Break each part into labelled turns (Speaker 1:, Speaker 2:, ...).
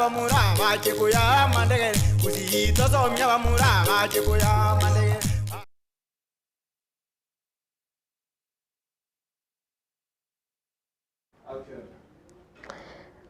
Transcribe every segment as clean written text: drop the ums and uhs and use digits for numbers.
Speaker 1: abamura bache koya amandegere, Gusii tosomie abamura bache koya amandegere.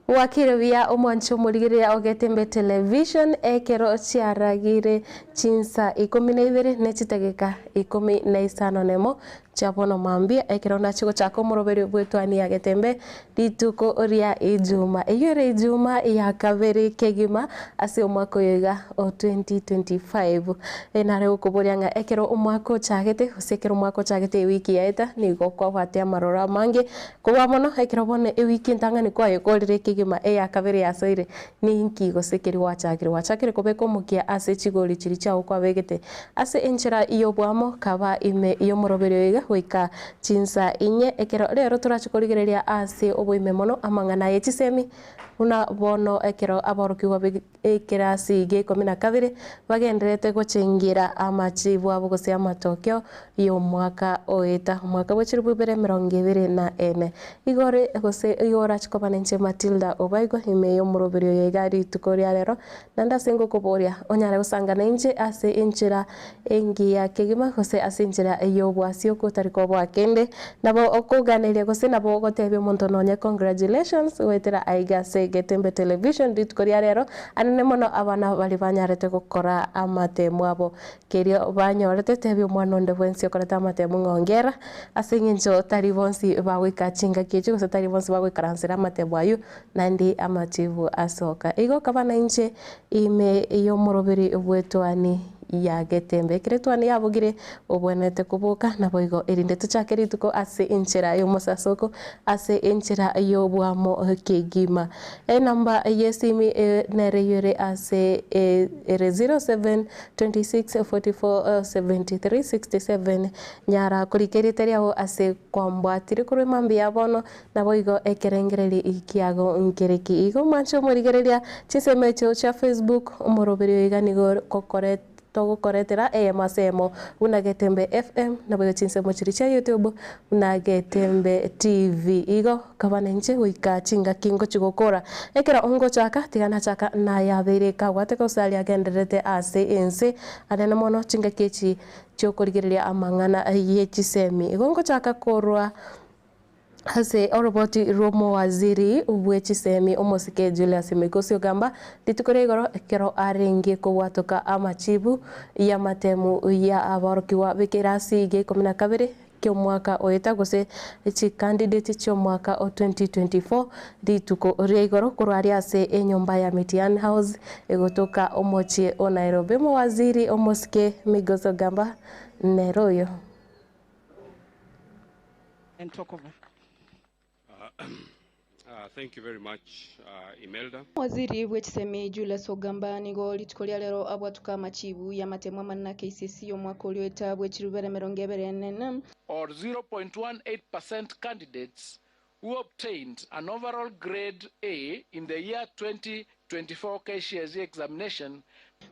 Speaker 2: Gwakire buya omwanchi omorigereria o Getembe Television ekero chiaragire chinsa 12 ne chidageka 15 chia bono mambia ekero nache gochaka omoroberio bw'etwani ya Getembe rituko ria Ijuma. Eyio ere Ijuma ya kabere kegima ase omwaka oyo iga o 2025. Nare gokoboria ng'a ekero omwaka ochagete gose ekero omwaka ochagete ewiki yaeta nigo kwabwate amaroro amange kobua mono ekero bono ewiki entang'ani kwayekorire kegima eya kabere yasoire ninki gose keria gwachakire. Gwachakire kobeka omokia ase chigori chiria chiago kwabegete Ase enchera y'oboamo kaba ime y'omoroberio oiga goika chinsa inye, ekero rero torache korigereria ase oboime mono amang'ana ye chisemi, buna bono ekero aborokigwa b'ekerasi gia ikomi na kabere bagendererete gochengera amachibu abo gose amatokeo y'omwaka oeta, omwaka bwe chilifu ibere emerongo ebere na ene. Igore gose igo orache koba ninche Matilda Obaigwa ime y'omoroberio oyo iga rituko ria rero, Naende ase ngokoboria, onyare gosangana inche ase enchera engiya kegima, gose ase enchera y'obwasioku otari koboa kende. Nabo okoganeria gose nabo ogotebia omonto nonye congratulations goetera aiga ase Getembe Television rituko ria rero, anene mono abana baria banyarete gokora amatemu abo. Kerio banyorete, tebia omwana onde bwensi okorete amatemu ng'a ongera, ase eng'encho tari bonsi bagoika chingaki echio gose tari bonsi bagoikaransera amatemu ayio, Naende amatibu asoka. Igo kaba nainche ime y'omorobiri bw'etuani ya Getembe. Ekero etuani yabugire, obwenerete koboka, naboigo erinde tochake rituko ase enchera y'omosasoko, ase enchera y'obwamo kegima. Enamba y'esimi nere eyio ere ase ere 07 26 44 73 67. Nyara korika erieta riao ase kwambwatire korwa emambia ya bono, Naboigo ekerengererio kiago nkereki. Igo mwanche omorigereria chinsemo echio chia Facebook, omoroberio iga nigo togokoretera eyemo ase eyemo buna Getembe FM, naboigo chinsemo chiria chia YouTube buna Getembe TV. Igo kaba nainche goika chingaki ngochia gokora. Ekero ngochaka tiga nachaka nayabeire kagwate gose aria agendererete ase ense anene mono chingaki echi chiokorigereria amang'ana ye chisemi. Igo ngochaka korwa. Ase oroboti rw'omowaziri bwe chisemi omosike Julius Migos Ogamba rituko ria igoro ekero arenge kobwatoka amachibu y'amatemu ya aborokigwa b'ekerasi gia ikomi na kabere ki'omwaka oeta gose chicandidate chi'omwaka o 2024 rituko ria igoro korwa aria ase enyomba ya Mitihani House egotoka omochie o Nairobi. Omowaziri omosike Migos Ogamba nere oyo.
Speaker 3: and talk over.
Speaker 4: Thank you very much Imelda.
Speaker 5: Omowaziri bw'echisemi Julius Ogamba nigo rituko ria rero abwatuka amachibu y'amatemo amanene a KCSE omwaka oria oeta bw'echirubere emerongo ebere nene.
Speaker 6: or 0.18 percent candidates who obtained an overall grade A in the year 2024 KCSE examination.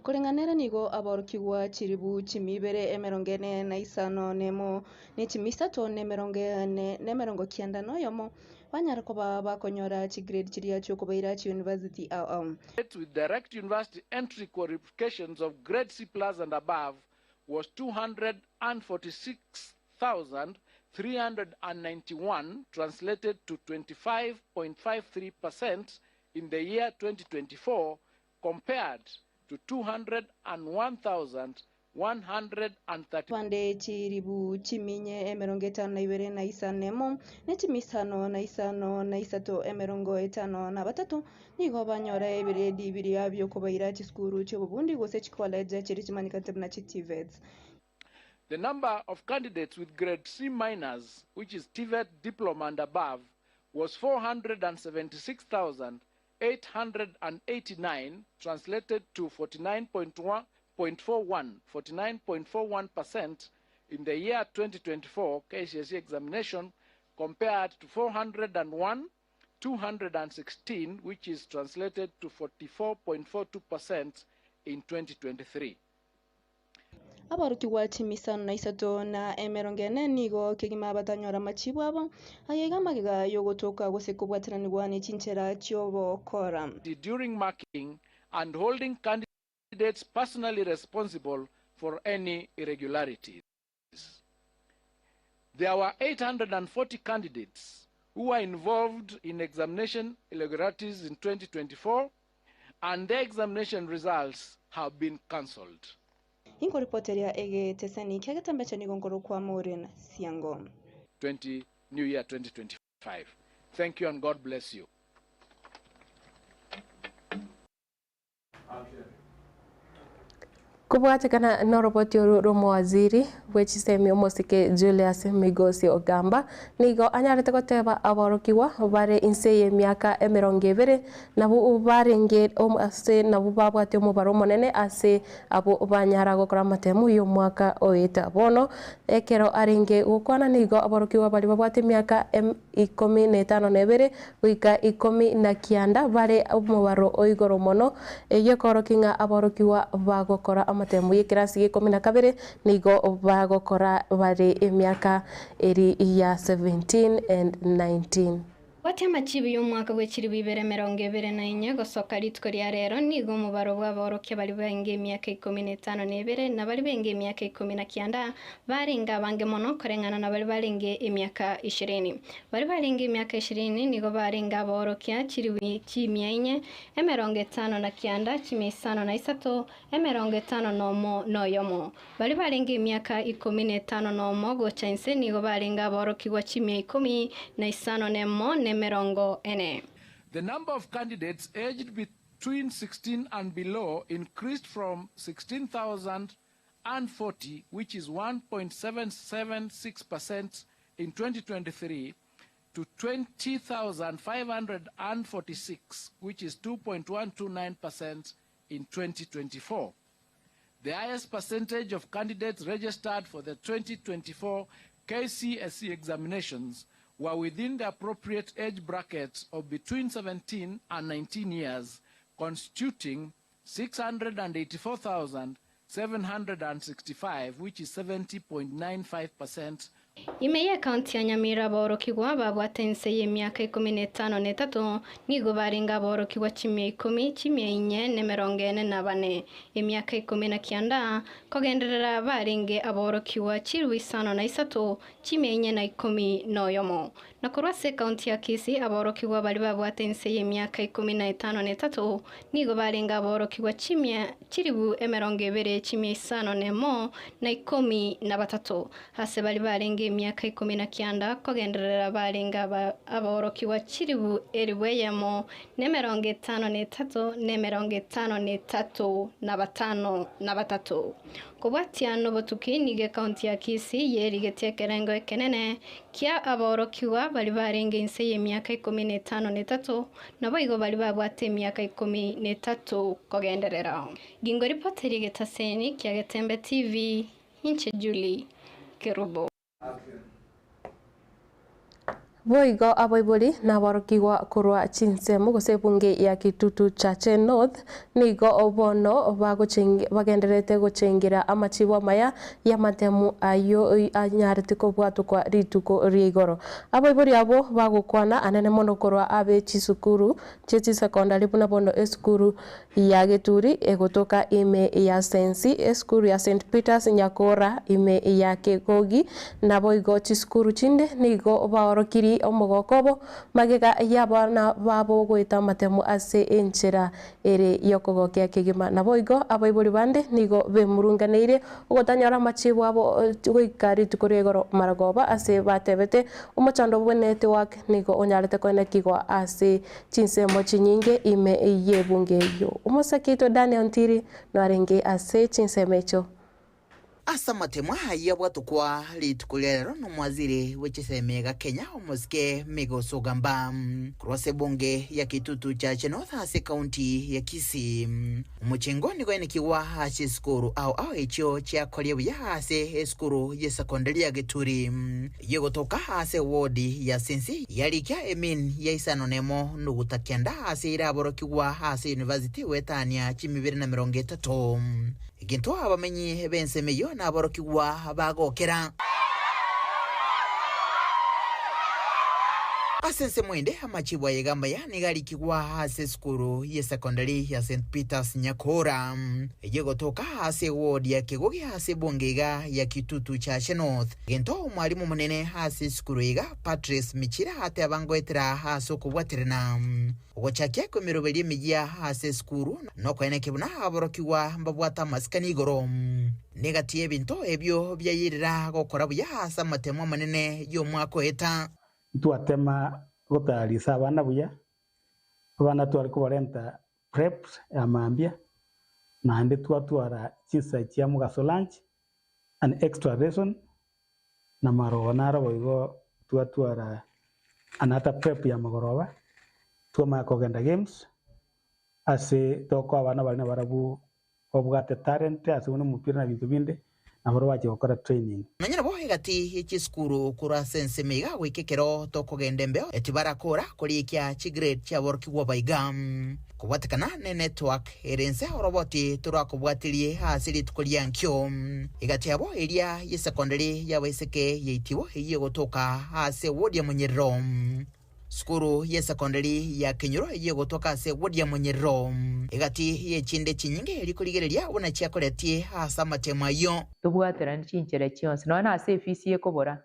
Speaker 5: Koreng'ana ere nigo aborokigwa chilifu chimia ibere emerongo ene na isano nemo, ne chimia isato na emerongo ene na emerongo kianda na oyomo, banyare koba bakonyora chigrade chiria chi'okobaira chiuniversity ao ao.
Speaker 6: With direct university entry qualifications of grade C plus and above was 246,391 translated to 25.53 percent in the year 2024 compared to 201,130.
Speaker 5: Bande chilifu chiminye emerongo etano na ibere na isano nemo, ne chimia isano na isano na isato emerongo etano na batato, nigo banyora ebiredi biria bi'okobaira chisukuru chi'obobundi gose chicollege chiria chimanyekanete buna chiTVETs.
Speaker 6: The number of candidates with grade C minus, which is TVET diploma and above, was 476,889, translated to 49.41, 49.41% in the year 2024 KCSE examination compared to 401 216, which is translated to 44.42% in 2023.
Speaker 5: Aborokigwa chimisano na isato na emerongo ene nigo kegima batanyora amachibu abo, aya iga amagega y'ogotoka gose kobwatananigwa ne chinchera chi'obokora.
Speaker 6: During marking and holding candidates personally responsible for any irregularities. There were 840 candidates who were involved in examination irregularities in 2024, and their examination results have been cancelled.
Speaker 5: Inkoripoteria egetesani kia getambeche nigo nkorokwa Maureen Siango.
Speaker 6: 20 New Year 2025. Thank you and God bless you.
Speaker 2: Kobwatekana noroboti oru rw'omowaziri bw'echisemi omosike Julius Migosi Ogamba nigo anyarete goteba aborokigwa bare inse y'emiaka emerongo ebere nabo barenge ase nabo babwate omobaro omonene ase abo banyara gokora amatemu y'omwaka oeta. Bono ekero arenge gokwana nigo aborokigwa baria babwate emiaka 15 goika 19 bare omobaro oigoro mono eyio ekorokia ng'a aborokigwa bagokora amatemu y'ekerasi gia 12 nigo bagokora bare emiaka eri ya 17 and 19.
Speaker 3: Bwatia amachibu y'omwaka bw'echiribu ibere emerongo ebere na inye gosoka rituko ria rero nigo omobaro bw'aborokia bari benge emiaka 52 na bari benge emiaka 19 barenge abange mono koreng'ana na bari barenge emiaka 20. Bari barenge emiaka 20 nigo barenge aborokia chiribu chimia inye emerongo etano na kianda chimia isano na isato emerongo etano nomo noyomo. Bari barenge emiaka 51 gocha inse nigo barenge aborokigwa chimia 15 nemerongo ene.
Speaker 6: The number of candidates aged between 16 and below increased from 16,040, which is 1.776% in 2023, to 20,546, which is 2.129% in 2024. The highest percentage of candidates registered for the 2024 KCSE examinations were within the appropriate age brackets of between 17 and 19 years, constituting 684,765, which is 70.95%.
Speaker 3: Ime ya ekaunti ya Nyamira aborokigwa babwate ense y'emiaka 53 nigo barenge aborokigwa chimia 10 chimia inye nemerongo ene na bane. Emiaka 19 kogenderera barenge aborokigwa chiribu isano na isato chimia inye na 11. Na korwa ase ekaunti ya Kisii aborokigwa bari babwate ense y'emiaka 53 nigo barenge aborokigwa chimia chiribu emerongo ebere chimia isano nemo na 13. Ase bari barenge emiaka 19 kogenderera barenge aborokigwa chiribu eribu eyemo nemerongo etano na etato nemerongo etano na etato na batano na batato. Kobwatia nobotuki nigo ekaunti ya Kisii yerigetie ekerengo ekenene kia aborokigwa bari barenge inse y'emiaka 53 nabo igo bari babwate emiaka 13 kogenderera. Gingo ripoti getaseni kia Getembe TV, Inche Julie Kerubo.
Speaker 2: Boigo abaibori naborokigwa korwa chinsemo gose ebunge ya Kitutu Chache North nigo bono bagendererete gochengera amachibu amaya y'amatemu ayo anyarete kobwatokwa rituko ria igoro. Abaibori abo bagokwana anene mono korwa abe chisukuru chiechisekondari buna bono esukuru ya Geturi egotoka ime ya Sensi, esukuru ya St Peters Nyakora ime ya Kegogi naboigo chisukuru chinde nigo baorokiri omogokobo magega y'abana babo goeta amatemu ase enchera ere yokogokia kegima. Naboigo abaibori bande nigo bemurunganeire ogotanyora amachibu abo goika rituko ria igoro maragoba ase batebete omochando bwe network nigo onyarete koenekigwa ase chinsemo chinyinge ime y'ebunge eyo. Omosakito Daniel Ntiri noarenge ase chinsemo echo.
Speaker 7: Ase amatemu aya bwatukwa rituko ria rero nomwaziri bw'echisemi Kenya omosike Migosi Ogamba korwa ase ebunge ya Kitutu Chache North ase ekaunti ya Kisii. Omochengo nigo aenekigwa ase esukuru ao ao echio chiakoria buya ase esukuru y'esekondari ya Geturi yegotoka ase wodi ya Sensi yarikia emin ya isano nemo nuguta kianda ase iraborokigwa ase university wetania chimibere na mirongo etato. Eginto abamenyi b'ensemo eyo naborokigwa bagokera. Ase ensemo ende, amachibu aye amaya nigo arikigwa ase esukuru y'esecondary ya St Peters Nyakora, eyio egotoka ase eward ya Kegogi ase ebunge iga ya Kitutu Chache North. Gento omwalimu omonene ase esukuru iga Patrice Michira ateba ngoetera ase okobwaterana ogochakia kw'emeroberio emiya ase esukuru nokoenekia buna aborokigwa mbabwate amasikani igoro. Negati y'ebinto ebio biayerera gokora buya ase amatemo amanene y'omwaka oeta.
Speaker 8: Ntwatema gotayarisa abana buya, abana tware kobarenta preps ya mambia, naende twatwara chinsa chia mogaso lunch and extra lesson, na marogo naro boigo twatwara another prep ya mogoroba, twamanya kogenda games, ase tokoa abana baria nabarabwo babwate talent ase buna omopira na binto binde, naboro bachia gokora training.
Speaker 7: Nonya nabo egati ye chisukuru korwa ase ensemo iga goika ekero tokogenda embeo, tibarakora korikia chigrade chiaborokigwa baiga. Kobwatekana ne network ere inse oroboti torakobwatirie ase rituko ria nkio. Egati yabo eria ye secondary y'abaiseke yaitibo eyio egotoka ase ward ya Monyerero. Sukuru ye secondary ya Kenyoro eyio egotoka ase ward ya Monyerero. Egati y'echinde chinyinge rikorigereria buna chiakoretie ase amatemo ayio.
Speaker 9: Tobwaterane chinchera chionsi, nonya na ase efisi ekobora,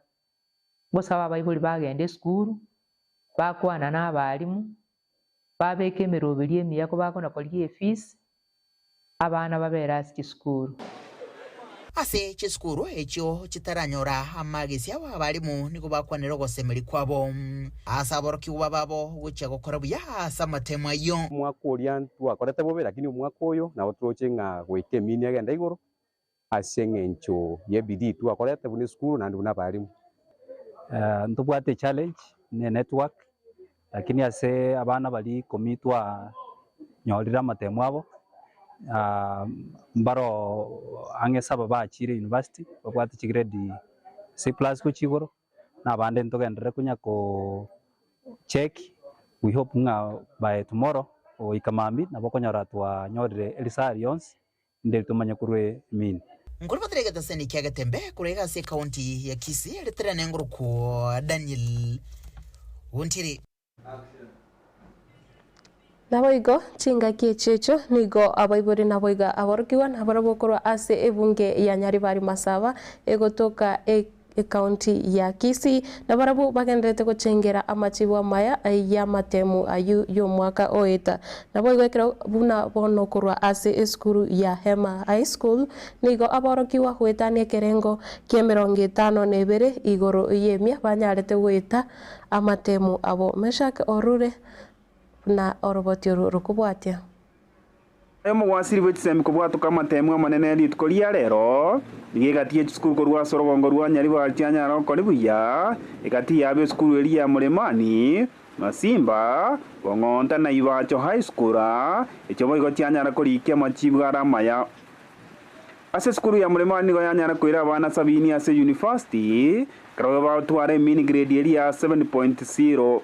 Speaker 9: ngosaba abaibori bagende esukuru, bakwana na abalimu, babeka emeroberi emiya kobakona korigia efees, abana babere ase chisukuru.
Speaker 7: Ase chisukuru echio chitaranyora amagisi abo abalimu nigo bakwanera ogosemeria kwabo ase aborokigwa babo gochia gokora buya ase amatemo ayio.
Speaker 4: Omwaka oria ntwakorete bobe, lakini omwaka oyo nabo toroche ng'a goika emini egende igoro ase eng'encho y'ebidii twakorete buna esukuru naende buna abalimu.
Speaker 10: Ntobwate echallenge ne network, lakini ase abana baria ikomi twanyorire amatemo abo, mbaro ang'e saba bachire university, babwate chigrade C plus gochia igoro, na abande ntogenderere konya ko check, we hope ng'a by tomorrow goika mambia nabo okonyora twanyorire erisari yonsi, nderi tomanye korwa emini.
Speaker 7: Nkorobotera egetaseni kia Getembe korwa iga ase ekaunti ya Kisii ritere nengorokwo Daniel Ontiri.
Speaker 2: Naboigo chingaki echio echio nigo abaibori naboigo aborokigwa nabarabwo korwa ase ebunge ya Nyaribari Masaba egotoka ekaunti ya Kisii nabarabwo bagendererete gochengera amachibu amaya y'amatemu ayio y'omwaka oeta. Naboigo ekero buna bono korwa ase esukuru ya Hema High School nigo aborokigwa goetania ekerengo kia 52 igoro y'emia banyarete goeta amatemu abo. Meshack Orure na oroboti oru rokobwatia.
Speaker 11: Omogwasiri bwe chisemi kobwatoka amatemu amanene rituko ria rero, nigo egati ye chisukuru korwa ase orogongo rwa Nyaribari chianyara gokori buya, egati yabo esukuru eria ya Muremani, Masimba, Bong'onta na Ibacho High School, echio boigo chianyara korikia amachibu are amaya. Ase esukuru ya Muremani nigo yanyara koira abana 70 ase university, ekero batwara emini grade eria ya 7.0.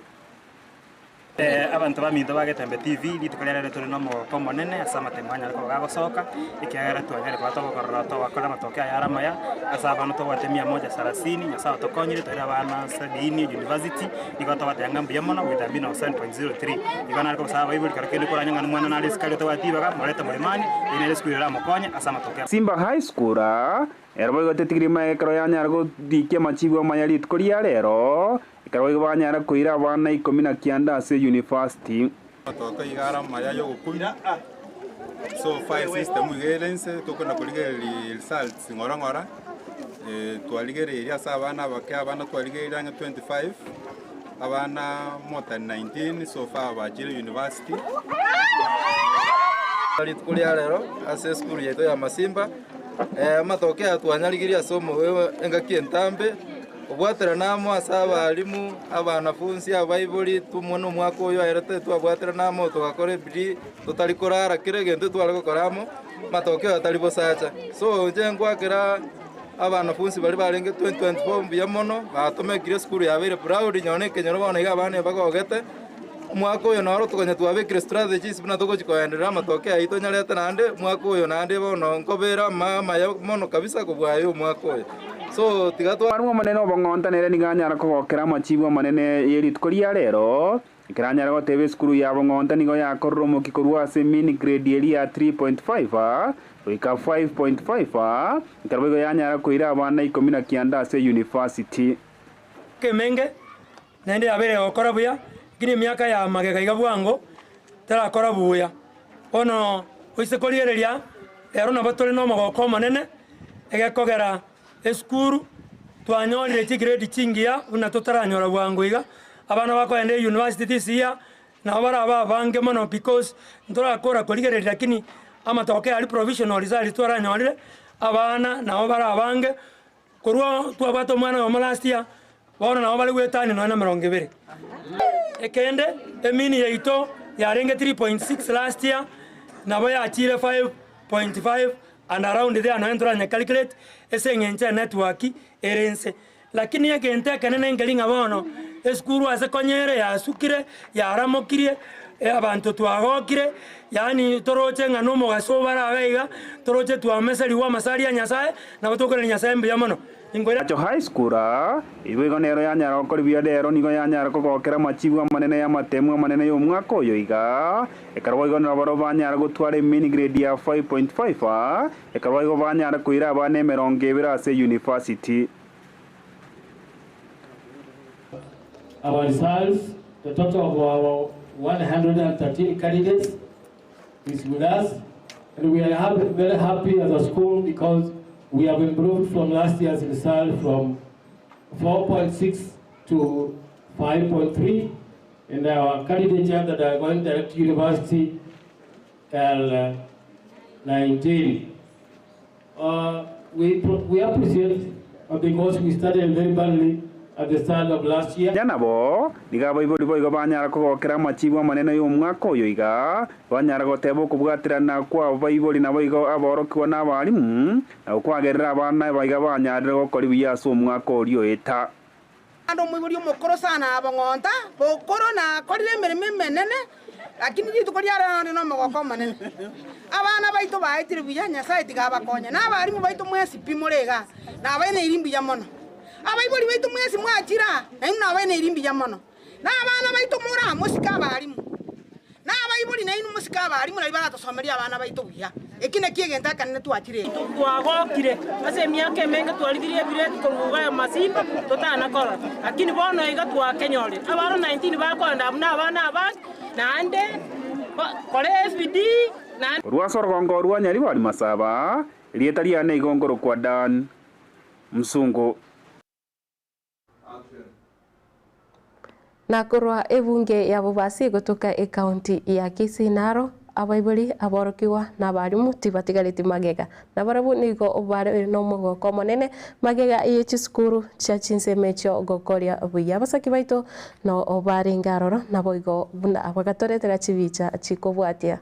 Speaker 12: Abanto baminto ba Getembe TV, rituko ria rero tore nomogoko omonene ase amatemo anyare koba gagosoka, ekiagera twanyare koba togokorora togokora amatoke aya are amaya, ase abana tobwate mia moja salasini, Nyasaye otokonyire toire abana sabini university, nigo togoteba ng'a mbuya mono with a mean of 7.03. Igo nare kobasaba abaibori kero kende koranye ng'a omwana nare isiko aria otabwati ribaga, morete Mlimani, eyio nere esukuru eramokonye ase amatoke.
Speaker 11: Simba High School, ero boigo tetigiri magega ekero yanyara gorikia amachibu amaya rituko ria rero, Ekero boigo banyara koira abana 19 ase university.
Speaker 13: Amatoke iga are amaya yogokumia, so far esystem iga ere inse tokona korigereria results ng'ora ng'ora, twarigereirie ase abana abake abana twarigereirie ang'e 25, abana more than 19 so far bachire university.
Speaker 14: Rituko ria rero ase esukuru yaito ya Masimba, amatoke aya twanyarigirie ase engaki entambe. Kobwaterana amo ase abalimu, abanafunsi, abaibori, tumwe nomwaka oyo aerete twabwaterana amo togakora ebidii totari korara kera egento tware gokora amo, matokeo atari bosacha. So inche nkwakera abanafunsi baria barenge 2024 mbuya mono, batomekire esukuru yabeire proud nonye na ekenyoro bono iga abana bagogete. Omwaka oyo noro tokonya twabekire strategies buna togochi koenderera amatoke aywo tonyarete naende omwaka oyo naende bono nkobera ama amaya mono kabisa kobua aye omwaka oyo. So tiga twa.
Speaker 11: Omwalimu omonene obong'onta nere nigo anyara kogokera amachibu amanene ye rituko ria rero, ekero anyare goteba esukuru ya bong'onta nigo yakorire omokia korwa ase mean grade eria ya 3.5 goika 5.5, ekero boigo yanyara koira abana ikomi na kianda ase university.
Speaker 15: Emenge naende yabeire egokora buya, lakini emiaka ya magega iga bwango terakora buya. Bono oise korigereria, ero nabo tore na omogoko omonene, egekogera esukuru twanyorire chigrade chingiya buna totaranyora bwango iga, abana bakoenda euniversity this year nabo barabe abange mono because ntorakora korigereria lakini amatoke aria provisional results twaranyorire, abana nabo bare abange. Korwa twabwate omwana oyomo last year, bono nabo bare goetania nonya na emerongo ebere. Ekende, emini yaito yarenge 3.6 last year, nabo yachire 5.5 and around there nonya ntoranya calculate ase eng'encho enetwork ere inse. Lakini egento ekenene nkeri ng'a bono esukuru ase konya ere yasukire, yaramokirie, abanto twagokire, yaani toroche ng'a nomogaso obarabe iga, toroche twameserigwe amasari a Nyasaye, nabo tokoiraneria Nyasaye mbuya mono. Inkoira.
Speaker 11: Acho High School, eyio igo nero yanyara gokora buya rero nigo yanyara kogokera amachibu amanene y'amatemu amanene y'omwaka oyo iga, ekero boigo nabarabwo banyara gotwara emean grade ya 5.5, ekero boigo banyara koira abana emerongo ebere ase university.
Speaker 16: Our results, the total of our 113 candidates is with us, and we are happy, very happy as a school because we have improved from last year's result from 4.6 to 5.3, and our candidates that are going direct to university are 19. We appreciate because we started very badly at the start of last year.
Speaker 11: Nonya nabo, nigo abaibori boigo banyara kogokera amachibu amanene y'omwaka oyo iga, banyara goteba okobwaterana kw'abaibori naboigo aborokigwa na abalimu, na gokwagerera abana abaiga banyarire gokora buya ase omwaka oria oeta.
Speaker 17: Naende omoibori omokoro sana abong'onta bokoro nakorire emeremo emenene, lakini rituko ria rero nde nomogoko omonene. Abana baito baetire buya, Nyasae tiga abakonye, na abalimu baito mwensi pi more igaa, nabaeneiri mbuya mono. Abaibori baito mwensi mwachire aa, nainwe nabaeneiri mbuya mono. Na abana baito more aa, mosike abalimu, na abaibori nainwe mosike abalimu nario baratosomerie abana baito buya. Eki nakio egento ekenene twachire.
Speaker 18: Twagokire ase emiaka emenge twarigirie ebireti korwa iga ya Masimba totana korora, lakini bono iga twakenyorire. Abana 19 bakoenda abwo na abana abange, naende kore ebidii naende.
Speaker 11: Korwa ase orogongo rwa Nyaribari Masaba, erieta riane igo nkorokwa Dan Msungu.
Speaker 2: Na korwa ebunge ya Bobasi gotoka ekaunti ya Kisii naro abaibori, aborokigwa na abarimu tibatigareti magega. Nabarabwo nigo bare nomogoko omonene magega ye chisukuru chia chinsemo echio gokoria buya. Abasaki baito no barenge aroro naboigo buna bagatoretera chibicha chikobwatia.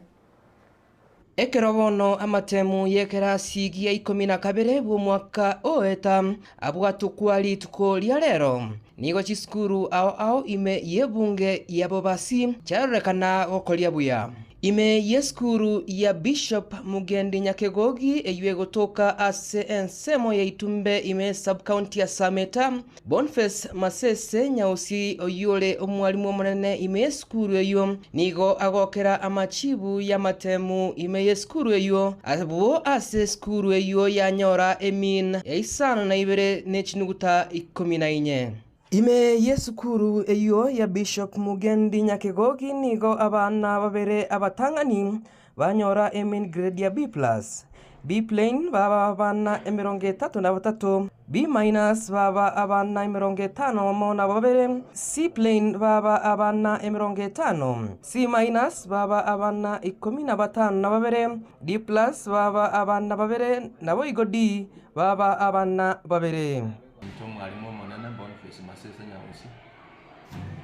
Speaker 19: Ekero bono amatemu y'ekerasi gia ikomi na kabere bw'omwaka oeta abwatokwa rituko ria rero, nigo chisukuru ao ao ime y'ebunge ya Bobasi chiarorekana gokoria buya. Ime y'esukuru ya Bishop Mugendi Nyakegogi eyio egotoka ase ensemo ya Itumbe ime sub-county ya Sameta, Bonface Masese Nyausi oyio ore omwalimu omonene ime y'esukuru eyio nigo agokera amachibu y'amatemu ime y'esukuru eyio, abwo ase esukuru eyio yanyora emean ya isano na ibere ne chinuguta ikomi na inye. Ime y'esukuru eyio ya Bishop Mugendi Nyakegogi nigo abana babere abatang'ani banyora emean grade ya B plus, B plain baba abana emerongo etato na batato, B minus baba abana emerongo etano amo na babere, C plain baba abana emerongo etano, C minus baba abana ikomi na batano na babere, D plus baba abana babere, naboigo D baba abana babere.
Speaker 20: Inche omwalimu omonene Boniface Masese Nyagusi,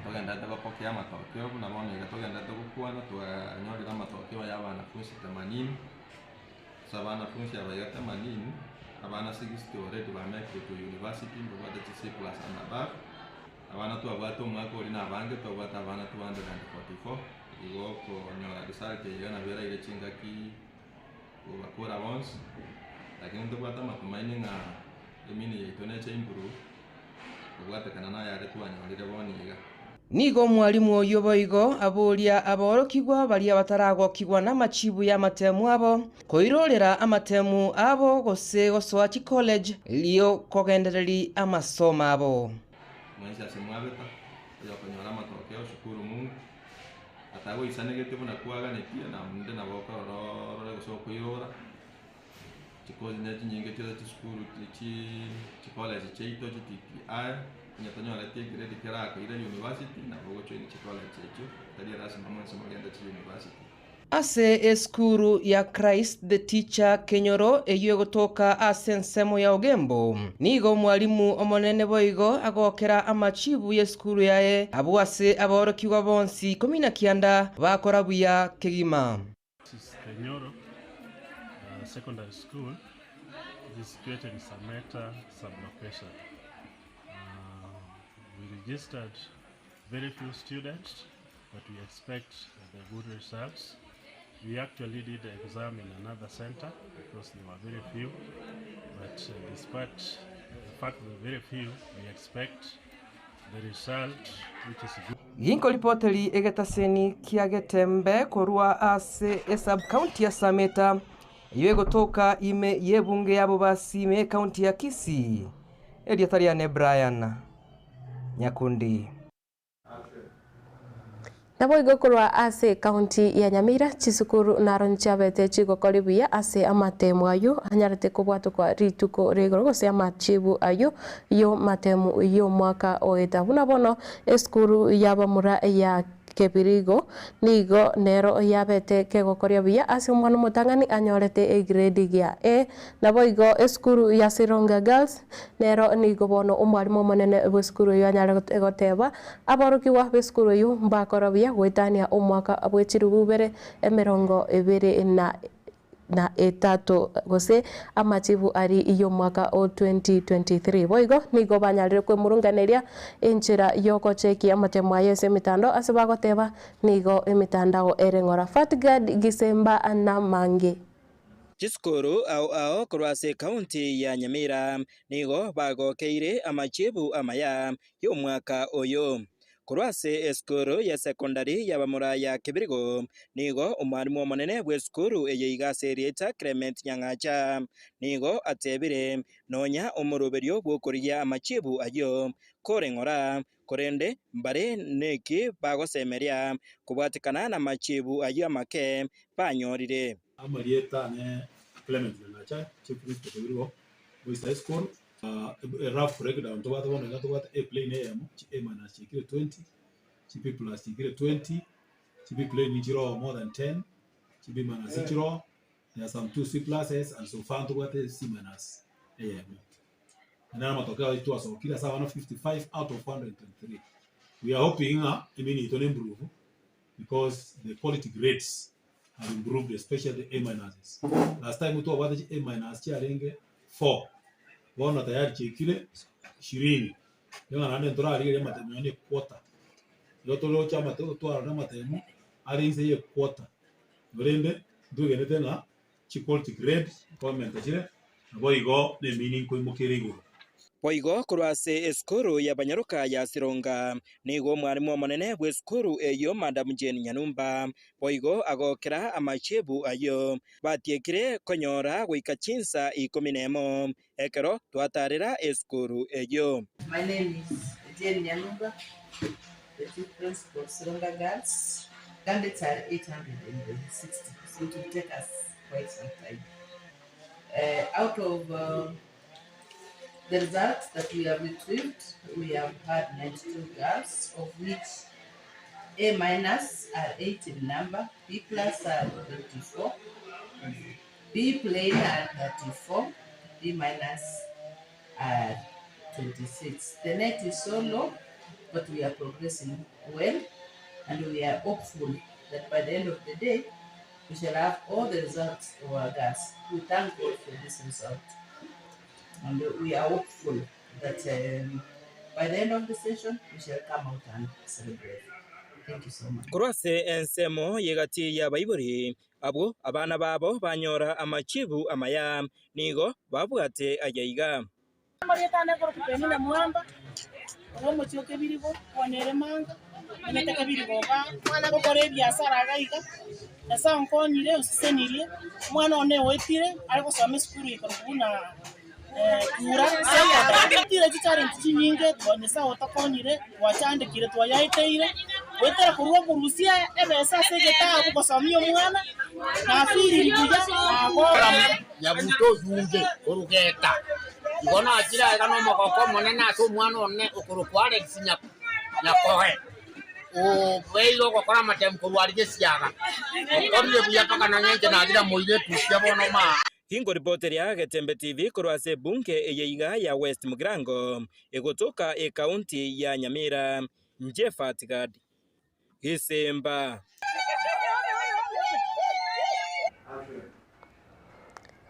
Speaker 20: togenderete gopokea amatokeo buna bono iga togenderete gokwana twanyorire amatokeo ya abanafunsi themanini, ase abanafunsi aba iga themanini, abana 60 already bamekire to university mbabwate chi C plus and above. Abana twabwate omwaka oria na abange, twabwate abana 244, igo okonyora result eye iga nabo eraire chingaki kobakora bonsi, lakini ntobwate amatumaini ng'a emini yaito neche improve kobwatekana na ayare twanyorire bono iga.
Speaker 19: Nigo omwalimu oyio boigo aboria aborokigwa baria bataragokigwa namachibu y'amatemu abo, koirorera amatemu abo gose gosoa chicollege erio kogendereria amasomo abo.
Speaker 20: Mwensi ase mwabeta, oyokonyora amatokeo, shukuru Mungu, atagoisanegetie buna kwaganetie, na onde nabo okorora orore gose okoirora, chikozi ne chinyinge chiria chisukuru chi chicollege chiaito chi TTI, onye tonyoreti egrade kerakoire university, nabo ogojoin chicollege echio, tari erasima mwensi mogende chiuniversity.
Speaker 19: Ase esukuru ya Christ the Teacher Kenyoro eyio egotoka ase ensemo ya Ogembo, nigo omwalimu omonene boigo agokera amachibu y'esukuru yaye abwo ase aborokigwa bonsi 19 bakora buya kegima.
Speaker 21: This is Kenyoro Secondary School which is situated in Sameta sub-location. We registered very few students but we expect the good results. We actually did the exam in another center because there were very few, but despite the fact that very few, we expect the result which is good.
Speaker 19: Ginkoripoteri egetaseni kia Getembe korwa ase esub-county ya Sameta, eyio egotoka ime y'ebunge ya Bobasi ime y'ecounty ya Kisii, erieta riane Brian Nyakundi.
Speaker 2: Naboigo korwa ase ekaunti ya Nyamira, chisukuru naro nchiabete chigokori buya ase amatemu ayio anyarete kobwatokwa rituko ria igoro gose amachibu ayio y'omatemu y'omwaka oeta. Buna bono esukuru y'abamura ya Kebirigo nigo nero yabete kegokoria buya ase omwana omotang'ani anyorete egrade gia A. Naboigo esukuru ya Sironga Girls Nero nigo bono omwalimu omonene bw'esukuru eyio anyare goteba, Aborokigwa b'esukuru eyio mbakora buya goetania omwaka bwe chilifu ibere emerongo ebere na na etato gose amachibu aria y'omwaka o 2023. Boigo nigo banyarire kwemurunganeria enchera y'ogochekia amatemo aye ase emetandao ase bagoteba nigo emetandao ere ng'ora. Fatgard Gisemba namange.
Speaker 22: Chisukuru ao ao korwa ase ekaunti ya Nyamira nigo bagokeire amachibu amaya y'omwaka oyo. Korwa ase esukuru ya sekondari y'abamura ya Kibirigo nigo omwalimu omonene bw'esukuru eye iga ase erieta Clement Nyang'acha nigo atebire nonya omoroberio bw'okorigia amachibu ayio kore ng'ora korende mbare neki bagosemeria kobwatekana namachibu ayio amake banyorire.
Speaker 23: Amarieta ane Clement Nyang'acha, Chief Principal Kebirigo Boys High School. A rough breakdown tobwate bono iga tobwate A plain eyemo, chi A minus chiaikire 20, chi B plus chiaikire 20, chi B plain nchiroo more than 10, chi B minus nchiroo, there are some two C pluses and so far ntobwate C minus eyemo. Aya naro amatokeo ayio twasokire ase abana 55 out of 123. We are hoping ng'a emini yaito ne improve because the quality grades have improved especially the A minuses. Last time twabwate chi A minus chiarenge 4 bono tayari chiaikire ishirini. Nigo ng'a naende ntorarigereria amatemo yaani equarter. Igo toroche amatemo twarora amatemo are inse ya equarter. Korende ntwegenete ng'a chiquality grade nkomenta chire naboigo ne meaning nkoimoka ere igoro.
Speaker 22: Boigo korwa ase esukuru y'abanyaroka ya Sironga, nigo omwalimu omonene bw'esukuru eyio Madam Jane Nyanumba boigo agokera amachibu ayio batiekire konyora goika chinsa ikomi nemo ekero twatarera esukuru eyio.
Speaker 24: My name is Jane Nyanumba, the Chief Principal of Sironga Girls. Candidates are 860, so it will take us quite some time. Out of the results that we have retrieved, we have had 92 girls, of which A minus are 8 in number, B plus are 24, B plain are 34, B minus are 26. The net is so low, but we are progressing well, and we are hopeful that by the end of the day, we shall have all the results of our girls. We thank God for this result, and we are hopeful that By the end of the session, we shall come out and celebrate. Thank you so much.
Speaker 22: Korwa ase ensemo y'egati y'abaibori, abwo abana babo banyora amachibu amaya, nigo babwate ayaiga.
Speaker 1: Amarieta ane akorokwa Penina Mwamba, korwa omochie o Kebirigo, kwana ere manga, menyete Kebirigo igaa, ngokora ebiasara iga iga, Nyasae onkonyire onsesenirie, omwana one oetire are gosoma esukuru ekorokwa buna Tura Secondary. Tire chichallenge chinyinge Nyasae otokonyire, twachandekire twayaeteire, goetera korwa okorusia ebesa ase egetabu gosomia omwana, nafeeliri buya nagokire.
Speaker 3: Nyabuto oyunge korugeta. Igo nachire aiga nomogoko omonene ase omwana one okorokwa Alex Nyakoe, obeire ogokora amatemu korwa aria gesiaga. Okorire buya mpaka nonya inche narire moire etukia bono maa.
Speaker 22: Ingoripoteria Getembe TV korwa ase ebunge eye iga ya West Mugirango, egotoka ekaunti ya Nyamira. Njephat Gad. Gisimba.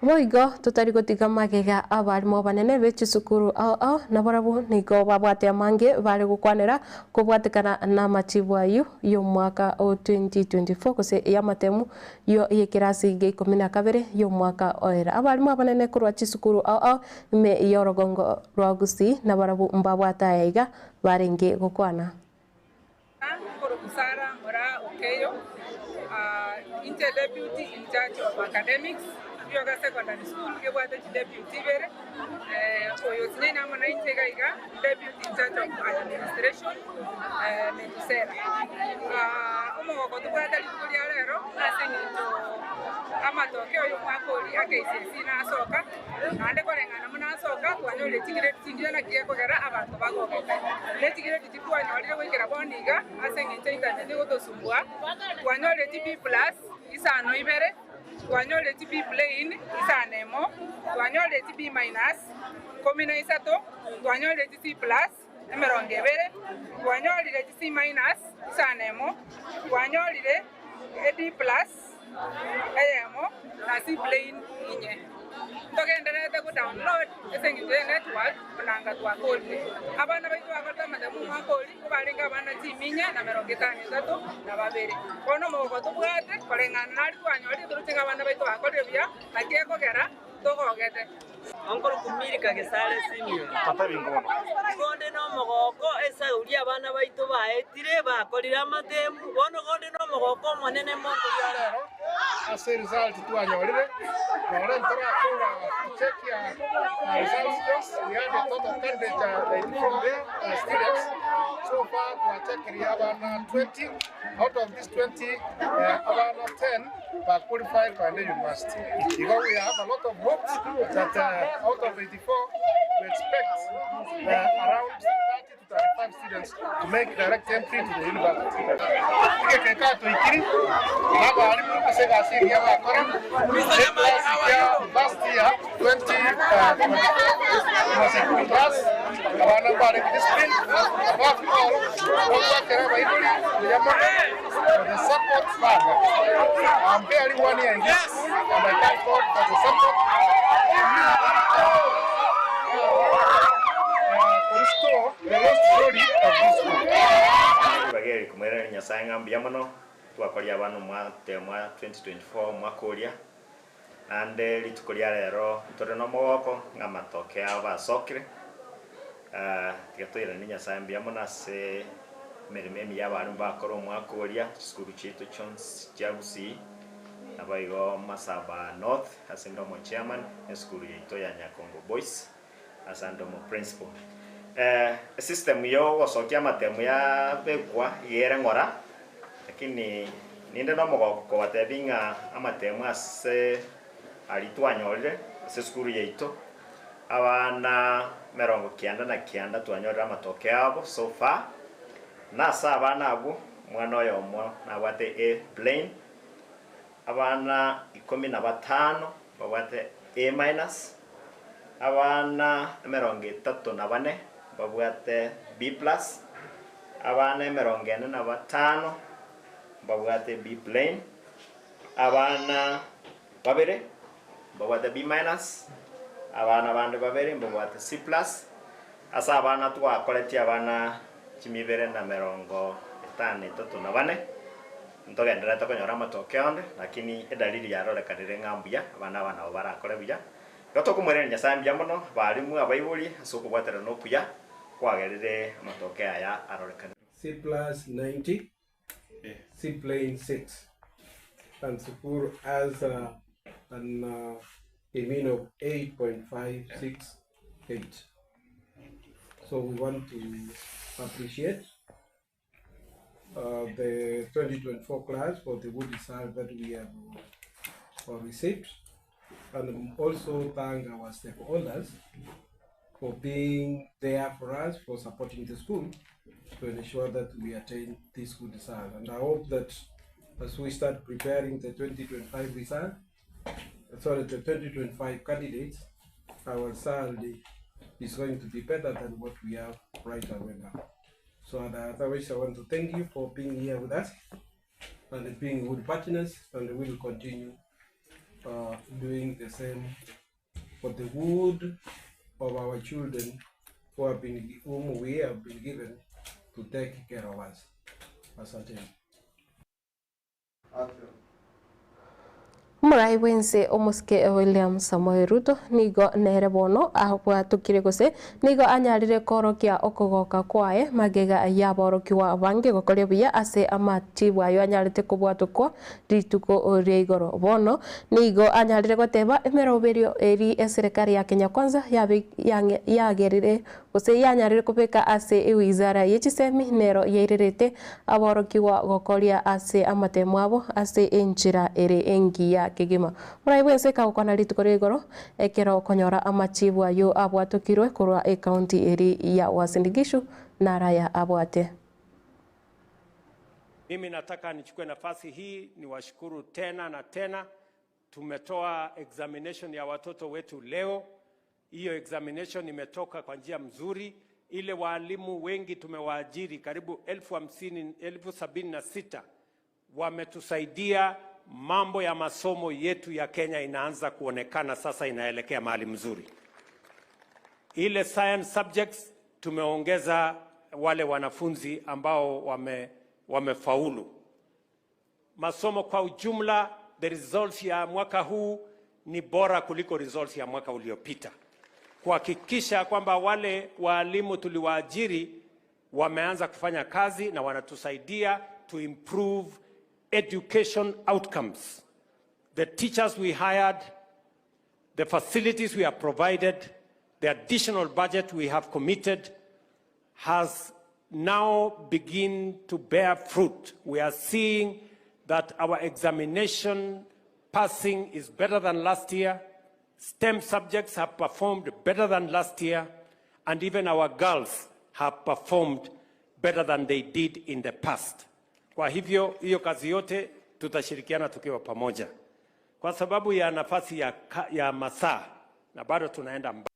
Speaker 2: Boigo totari gotiga magega abarimo abanene be chisukuru ao ao nabarabwo nigo babwate amange bare gokwanera kobwatekana namachibu ayio y'omwaka o 2024 gose y'amatemu yo y'ekerasi gia ikomi na kabere y'omwaka oera. Abarimo abanene korwa chisukuru ao ao ime y'orogongo rwa Gusii nabarabwo mbabwate aya iga barenge gokwana.
Speaker 5: Nkorokwa Sarah Moraa Okeyo, inche deputy in charge of academics, Rioga Secondary School ngebwate chideputy ibere, oyo osinyaine amo nainche iga iga deputy in charge of administration Metusela. Omogoko tobwate rituko ria rero ase eng'encho amatoke oyo omwaka oria a KCSE nasoka. Naende koreng'ana buna asoka, twanyorire chigiredi chingiya naki gekogera abanto bagogete. Ne chigiredi chitwanyorire goikera bono iga, ase engencho internet egotosumbua, twanyorire chi B plus isano ibere, twanyorire chi B plain isano emo, twanyorire chi B minus ikomi na isato, twanyorire chi C plus emerongo ebere, twanyorire chi C minus isano emo, twanyorire e D plus eyemo na C plain inye. Ntogendererete go download ase eng'encho ye network onanga twakorire. Abana baito bakorete amatemo omwaka oria nigo barenge abana chiminya na merongo etano etato na babere. Bono omogoko tobwate koreng'ana naria twanyorire toroche ng'a abana baito bakorire buya naki ekogera togogete.
Speaker 6: Onkorokwa Milka Gesare Simeon. Igo onde nomogoko esauri abana baito baetire bakorire amatemu, bono igo onde nomogoko omonene mono.
Speaker 25: Rero ase result twanyorire nore ntorakora check ya results just we had a total candidate 94 students so far twachekirie abana 20 out of this 20 abana 10 ba qualified by the university. Igo we have a lot of hopes that out of 84 we expect around 30 to 35 students to make direct entry to the university. Egekeka toikiri n'abarimu ase egasi eria bakora eclass ya last year 2024 was a good class abana mbare discipline above all ogwakera abaibori buya mono for the support baba. I'm barely one year in this school and I thank God for the support. Restore the lost glory of this school.
Speaker 26: Bageri kumwerera Nyasaye ng'a mbuya mono twakoria abana omwate mwa 2024 omwaka oria naende rituko ria rero tore na omogoko ng'a amatoke abo basokire tiga toirane Nyasaye mbuya mono ase emeremo emiya abarimu bakora omwaka oria chisukuru chiaito chionsi chia Gusii nabo igo Masaba North ase inde omo chairman esukuru yaito ya Nyakongo Boys ase ande omo principal. Esystem ya ogosokia amatemu yabekwa iga ere ng'ora, lakini ninde na omogoko kobatebia ng'a amatemu ase aria twanyorire ase esukuru yaito, abana emerongo kianda na kianda twanyorire amatoke abo so far, na ase abana abwo, omwana oyomo nabwate A plain, abana ikomi na batano babwate A minus, abana emerongo etato na bane babwate B plus, abana emerongo ene na batano babwate B plain, abana babere babwate B minus, abana bande babere babwate C plus, Ase abana twakoretie abana chimia ibere na emerongo etano etato na bane, ntogendererete konyora amatokeo ande, lakini edalili yarorekanire ng'a mbuya, abana aba nabo barakore buya. Igo tokomoiraneria Nyasaye mbuya mono, abalimu, abaibori, ase okobwaterana okuya kwagerire amatokeo aya arorekanire.
Speaker 4: C plus 90, C plain 6 and Sukuru has an a mean of 8.568. So we want to appreciate the 2024 class for the good result that we have received and also thank our stakeholders for being there for us, for supporting the school to ensure that we attain this good result. And I hope that as we start preparing the 2025 result, sorry, the 2025 candidates, our result is going to be better than what we have right away now. So otherwise, I want to thank you for being here with us and being good partners, and we will continue doing the same for the good of our children who have been, whom we have been given to take care of us. Asante.
Speaker 2: Omorai bwense omosike William Samoei Ruto nigo nere bono abwatokire gose nigo anyarire koorokia okogoka kwaye magega yaborokigwa bange gokoria buya ase amachibu ayo anyarete kobwatokwa rituko ria igoro. Bono nigo anyarire goteba emeroberio eri eserekari ya Kenya Kwanza yagerire gose yanyarire kobeka ase ewizara ye chisemi nero yairerete aborokigwa gokoria ase amatemo abo ase enchera ere engiya kegima. Omorai bwense kagokwana rituko ria igoro ekero okonyora amachibu ayo abwatokirwe korwa ecounty eri ya Uasin Gishu naraya abwate.
Speaker 7: Mimi nataka nichukue nafasi hii niwashukuru tena na tena. Tumetoa examination ya watoto wetu leo. Hiyo examination imetoka kwa njia mzuri. Ile waalimu wengi tumewaajiri karibu 50,000, 76,000 wametusaidia. Mambo ya masomo yetu ya Kenya inaanza kuonekana sasa, inaelekea mahali mzuri. Ile science subjects tumeongeza wale wanafunzi ambao wamefaulu. Masomo kwa ujumla, the results ya mwaka huu ni bora kuliko results ya mwaka uliopita, kuhakikisha kwamba wale waalimu tuliwaajiri wameanza kufanya kazi na wanatusaidia to improve education outcomes. The teachers we hired, the facilities we have provided, the additional budget we have committed has now begin to bear fruit. We are seeing that our examination passing is better than last year. STEM subjects have performed better than last year, and even our girls have performed better than they did in the past. Kwa hivyo hiyo kazi yote tutashirikiana tukiwa pamoja, kwa sababu ya nafasi ya masaa na bado tunaenda mbali.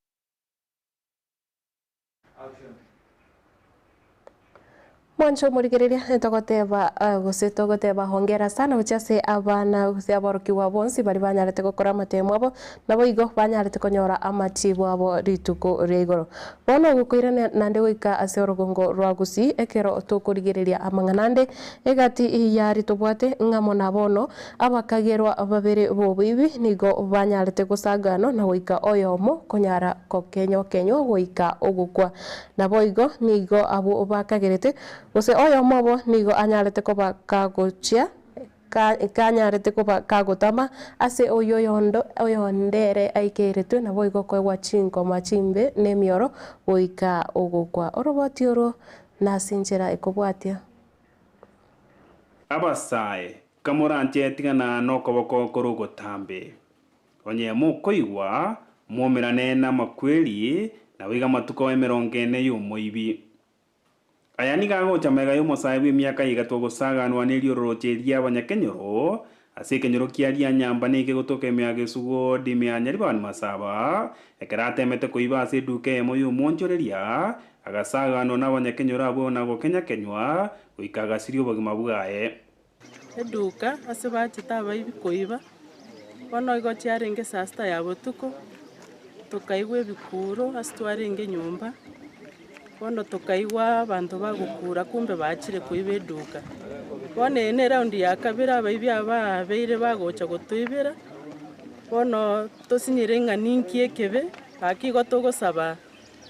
Speaker 2: Mwancho omorigereria togoteba gose togoteba hongera sana gochia ase abana gose aborokigwa bonsi bari banyarete gokora amatemo abo nabo igo banyarete konyora amachibu abo rituko ria igoro. Bono ogokoirana naende goika ase orogongo rwa Gusii ekero tokorigereria amang'ana ande egati yari tobwate ng'amo na bono abakagerwa babere boboibi nigo banyarete gosagano na goika oyomo konyara kokenywa kenywa goika ogokwa. Nabo igo nigo abo bakagerete gose oyomo obo nigo anyarete koba kagochia kanyarete koba kagotama ase oyo oyondo oyondere aikeretwe nabo igo koegwa chinkoma chimbe na emioro goika ogokwa. Oroboti oro nase enchera ekobwatia.
Speaker 11: Abasae, kamoranche tigana nokoboko kore ogotambe. Onye mokoigwa, mwomerane namakweri, naboigo amatuko emerongo ene y'omoibi. Aya nigo agocha magega y'omosae bw'emiaka egatwa gosaganwa neriororoche ri'abanyakenyoro ase ekenyoro kia Rianyamba na ekegotoka ime ya Gesugo ime ya Nyaribani Masaba, ekero atemete koiba ase eduka eyemo y'omwonchoreria, agasaganwa nabanyakenyoro abwo na gokenya-kenywa goika agasiria obogima bwaye.
Speaker 8: Eduka ase bachete abaibi koiba, bono igo chiarenge saa sita ya botuko, tokaigwa ebikuro ase twarenge nyomba. Bono tokaigwa abanto bagokura kumbe bachire koiba eduka. Bono eye ne eround ya kabere abaibi aba babeire bagocha gotoibera, bono tosinyire ng'a ninki ekebe, gaki igo togosaba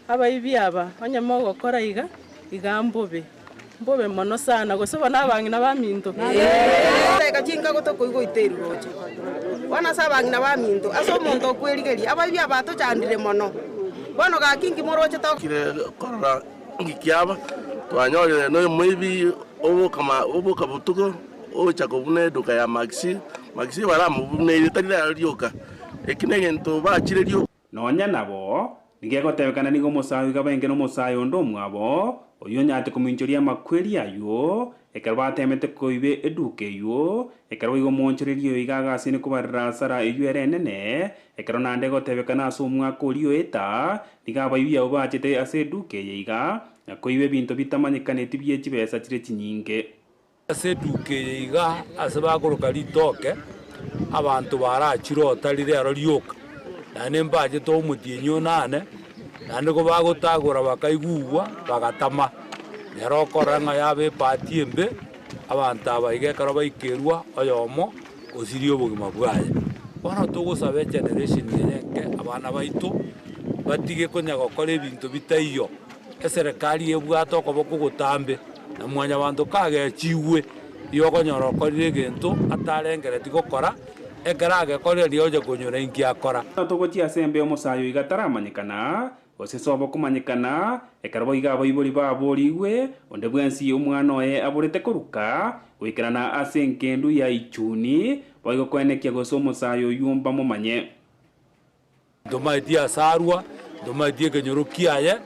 Speaker 8: abaibi aba onye mogokora iga, iga mbobe, mbobe mono sana gose bono abang'ina baminto.
Speaker 17: Chidakika chinkago tokoigwa oiteirwe roche. Bono ase abang'ina baminto, ase omonto okwerigeria, abaibi aba batochandire mono. Bono gaki inki moroche to.
Speaker 9: Kire korora inki kiaba, twanyorire nomoibi oboka ma oboka botuko, ocha kobuna eduka ya Maxi, Maxi baramobuneire tari rero rioka, eki negento bachire rioka.
Speaker 11: Nonya nabo, nigo egotebekana nigo omosae oiga abaenge nomosae onde omwabo, oyio onyarete kominchoria amakweri ayio, ekero bateemete koiba eduka eyio, ekero boigo omoonchoreria oyo iga agaseine kobarera asara eyio ere enene, ekero naende egotebekana ase omwaka oria oeta, nigo abaibi abwo bachete ase eduka eye iga, na koiba ebinto bitamanyekaneti bie chibesa chire chinyinge.
Speaker 10: Ase eduka eye iga ase bakoroka ritoke, abanto barachire otari rero rioka, naende mbachete omotienyi onane, naende kobagotagora bakaigugwa, bagatama. Nere okorora ng'a yaba ebahati embe, abanto aba iga ekero baikerwa oyomo osirie obogima bwaye. Bono togosaba egeneration eye enke, abana baito, batige konya gokora ebinto bitaiyo. Eserekari ebwate okoboko ogotambe. Na mwanyabanto kagechigwe, igo okonyora okorire egento atarengereti gokora, ekero agekorire riria oche konyora inki akora.
Speaker 11: Togochia ase embe omosae oiga ataramanyekana, gose sobo komanyekana, ekero boigo abaibori baborigwe, onde bwensi omwana oye aborete koruka, goikerana ase engendu ya ichuni, boigo koenekia gose omosae oyio mbamomanye.
Speaker 10: Ntomaeti ase arua, ntomaeti ekenyoro kiaye,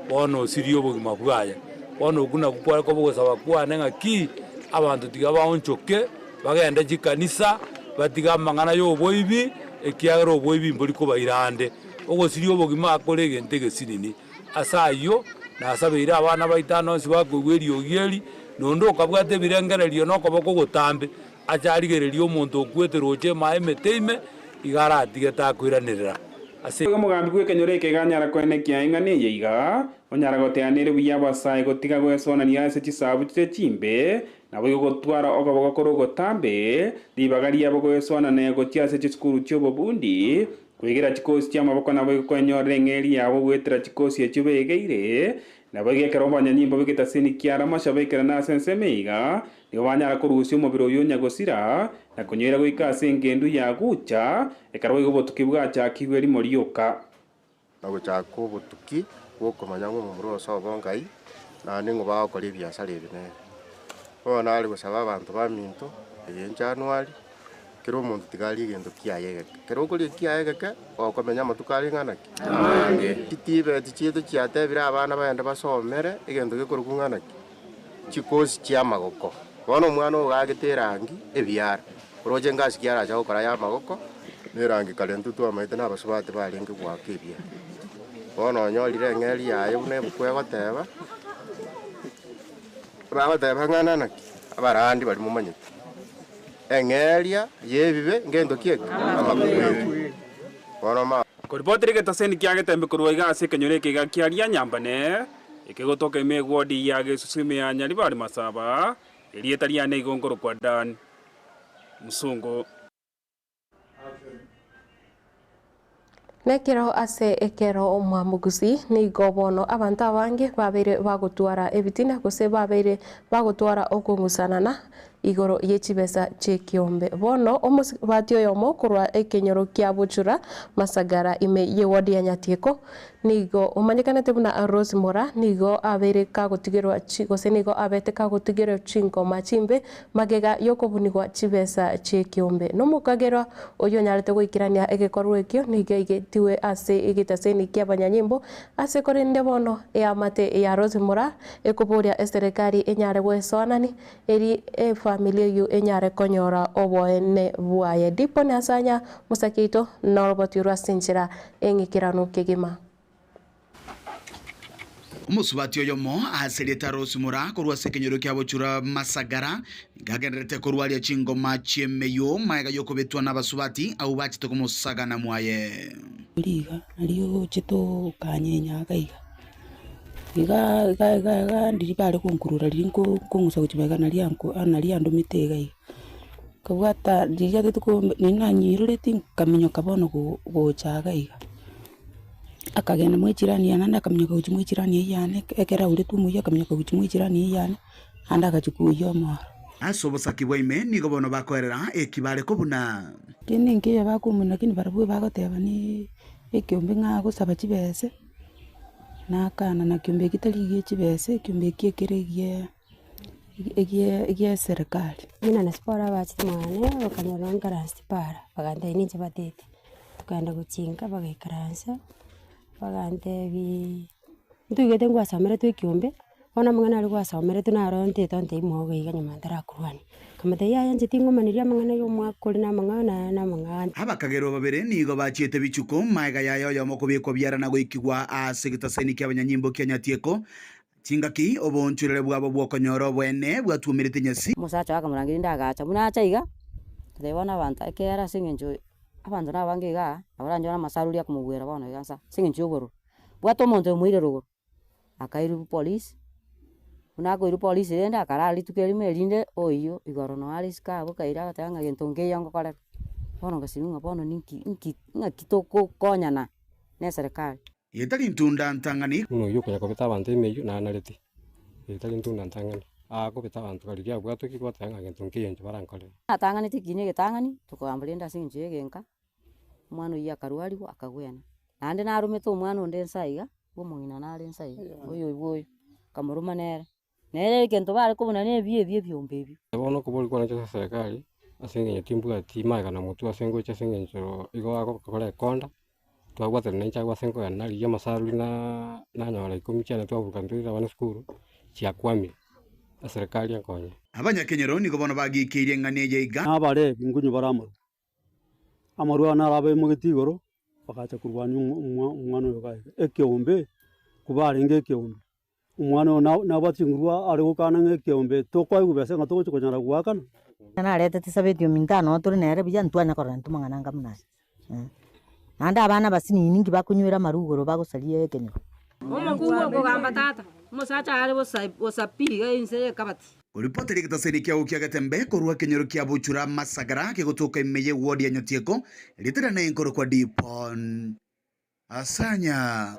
Speaker 10: bono osirie obogima bwaye. Bono okwo nakwo kware koba ogosaba kwane ng'aki abanto tiga baonchoke, bagende chikanisa, batige amang'ana y'oboibi, ekiagera oboibi mbori kobaira ande. Ogosiria obogima akore egento egesinini. Ase ayio nasabeire abana baito ande onsi bakoigwa eriogi eri, na onde okabwata ebirengererio na okoboko ogotambe, Ache arigererie omonto okwete roche emae emete ime, iga aratige takoiranerera ase.
Speaker 11: Igo omogambi bw'ekenyoro eke iga anyara koenekia ing'ana eye iga, onyara goteana ere buya abasae gotiga gwesonania ase chisabu chire chimbe, naboigo gotwara okoboko kore ogotambe, ribaga riabo goesoanania gochia ase chisukuru chi'obobundi, Kwegera chikosi chi'amaboko naboigo kwenyorera eng'eria yabo goetera chikosi echio begeire. Naboigo ekero abanyanyimbo b'egetasini kia Ramasha baikerana ase ensemo iga, nigo banyara korusia omobere oyio nyagosira, na konyoira goika ase engendu ya Gucha, ekero boigo obotuki bwachakigwe rimo rioka.
Speaker 12: Na gochaka obotuki bw'okomanya ng'a omomura ose obo ngai, naende ng'o bagokora ebiasara ebi nere. Bono nare gosaba abanto baminto, eye January, kera omonto tiga arie egento kiaye egeke. Ekero okoria ekiaye egeke, okomenya amatuko are ng'ana ki? Amange. Chitibeti chiaito chiatebire abana bagende basomere egento gekorokwa ng'ana ki? Chikosi chi'amagoko. Bono omwana ogo agete erangi ebiara, oroche ngasi ki arache gokora y'amagoko, na erangi kare intwe twamaete na abasubati barenge goaka ebiara. Bono onyorire eng'eria yaye buna ebuku egoteba, bagoteba ng'a naki? Abarandi baria momanyete, eng'eria y'ebibe ngento ki eke? Amakweri. Bono ma.
Speaker 11: Koripotera egetaseni kia Getembe korwa iga ase ekenyoro eke iga kia Rianyambane, ekegotoka ime egwodi ya Gesusu ime ya Nyaribari Masaba, erieta riane igo nkorokwa Dan Musungu.
Speaker 2: Nekero ase ekero omwamugusi, nigo bono abanto abange babeire bagotwara ebitina gose babeire bagotwara okong'usanana igoro ye chibesa chi'ekiombe. Bono omosubati oyomo korwa ekenyoro kia Bochura, Masagara ime y'eward ya Nyatieko, nigo omanyekanete buna Rose Moraa, nigo abeire kagotigerwa gose nigo abete kagotigerwa chingoma chimbe Magega y'okobunigwa chibesa chi'ekiombe nomokagerwa oyio onyarete goikerania egekorwa ekio nigo aigetigwe ase egetaseni ki'abanyanyimbo ase korende bono eamate ya Rose Moraa ekoboria eserekari enyare gwesoanani eri efamiri eyio enyare konyora oboene bwaye. Dipon Asanya mosake oito noroboti rwa ase enchera eng'ikeranu kegima.
Speaker 13: Omosubati oyomo ase erieta Rose Moraa korwa ase ekenyoro kia Bochura Masagara nigo agendererete korwaria chingoma chi'emeyio magega y'okobetwa nabasubati abwo bachete komosagana mwaye.
Speaker 14: Riga nario ogochete okanyenya iga iga. Igaa iga iga iga ndiria bare gonkurura riria nko nkong'usa gochia magega naria anko naria andomete iga iga. Nkabwata riria rituko nari nanyiroretie nkaminyoka bono go gocha iga iga. Akagenda mwa echirani yane naende akaminyoka gochia mwa echirani eywo yane ekero auretwe omoyio akaminyoka gochia mwa echirani eywo yane, naende agachia koyia omoro.
Speaker 13: Ase obosaki bwa ime nigo bono bakoerera eki bare kobuna.
Speaker 14: Kende nkeiyo bakomuna lakini barabwo bagoteba niii ekiombe ng'a gosaba chibese. Nakana na kiombe eki tari egie chibesa, ekiombe eki ekere egie egie egie eserekari.
Speaker 15: Buna na siporo abachete mwane, bakanyora nkaransete para, bagantebia ninche batete, tokaenda gochinka bagaikaransa, bagantebiiii ntoigwete ngwasomeretwe ekiombe, bono amang'ana aria gwasomeretwe naro ntete ontebie mogo iga nyuma ntarakorwania. Nkamotebia yaya inche tingomaneria amang'ana ya omwaka ore na amang'ana aya na amang'ana.
Speaker 13: Abakagerwa babere nigo bachiete bichuko, magega yaye oyomo kobekwa biara na goikigwa ase egetaseni ki'abanyanyimbo kia Nyatieko. Chingaki oboonchorere bwabo bw'okonyora oboene bwatuomerete nyasi.
Speaker 16: Omosacha oye akamorangeria rinde agacha, buna acha iga, agatebia bono abanto ekiagera ase eng'encho abanto nabange igaa, nabo oranyore amasaruri akomogwera bono iga nsa, ase eng'encho ya obororo. Bwata omonto oyo moire rogoro. Akairwa polisi, buna akoirwa polisi rende akarara rituko erimo erinde oyio igoro noo are isiko abwo kaira agateba ng'a gento nkeiyo ngokorera. Bono ngasibwa ng'a bono ninki nki ng'aki togokonyana na eserekari.
Speaker 13: Etari ntunda ntang'ani.
Speaker 18: Buna oyio okonya kobeta abanto emeyio nanarete, etari ntunda ntang'ani, aakobeta abanto kare riria abwatwe ki gwateba ng'a gento nkeiyo inche barankorere.
Speaker 16: Natang'aneti ekiina egetang'ani, tokogamba rende ase eng'encho ya egenka. Omwana oyio akarwariwa akagwena. Naende naromete omwana onde nsa iga, bwa omong'ina nare nsa iga, oyo oibwa oyo, nkamoroma nere. Nere egento bare kobuna na ebi ebi ebiombe ebio.
Speaker 18: Bono okobori kwane inche ase eserekari, ase eng'encho timbwati magega na motwe ase ngocha ase eng'encho igo agokora ekonda, twabwatana na inche agwo ase nkogenda narigia amasaruri na nanyora ikomi chiane twaburuka ntwe abana esukuru, chiakwamire, eserekari enkonye.
Speaker 13: Abanyakenyoro nigo bono bagiikeirie eng'ana eye iga.
Speaker 20: Na Abalevi nkonywa bare amarwa. Amarwa aya naro abaimogetie igoro, bagacha korwania omwana oyo iga iga. Ekeombe, kobarenge ekeombe, omwana oyo nabwate chinguru are gokana ng'a ekeombe tokoegwa besa ng'a togochi konyara goakana.
Speaker 21: Naretete Sabeti ominto aa noo tore nere buya, ntwanya korora intwe mang'ana anga buna aya. Naende abana abasinini inki bakonywera amarwa igoro bagosaria ekenyoro.
Speaker 27: Omokungu okogamba tata, omosacha are bosa bosa pi iga inse y'ekabati.
Speaker 13: Koripoti rigetaseni kiao kia Getembe korwa ekenyoro kia Buchura Masagara kegotoka ime ye ward ya Nyotieko, rietera nenkorokwa Dipon Asanya.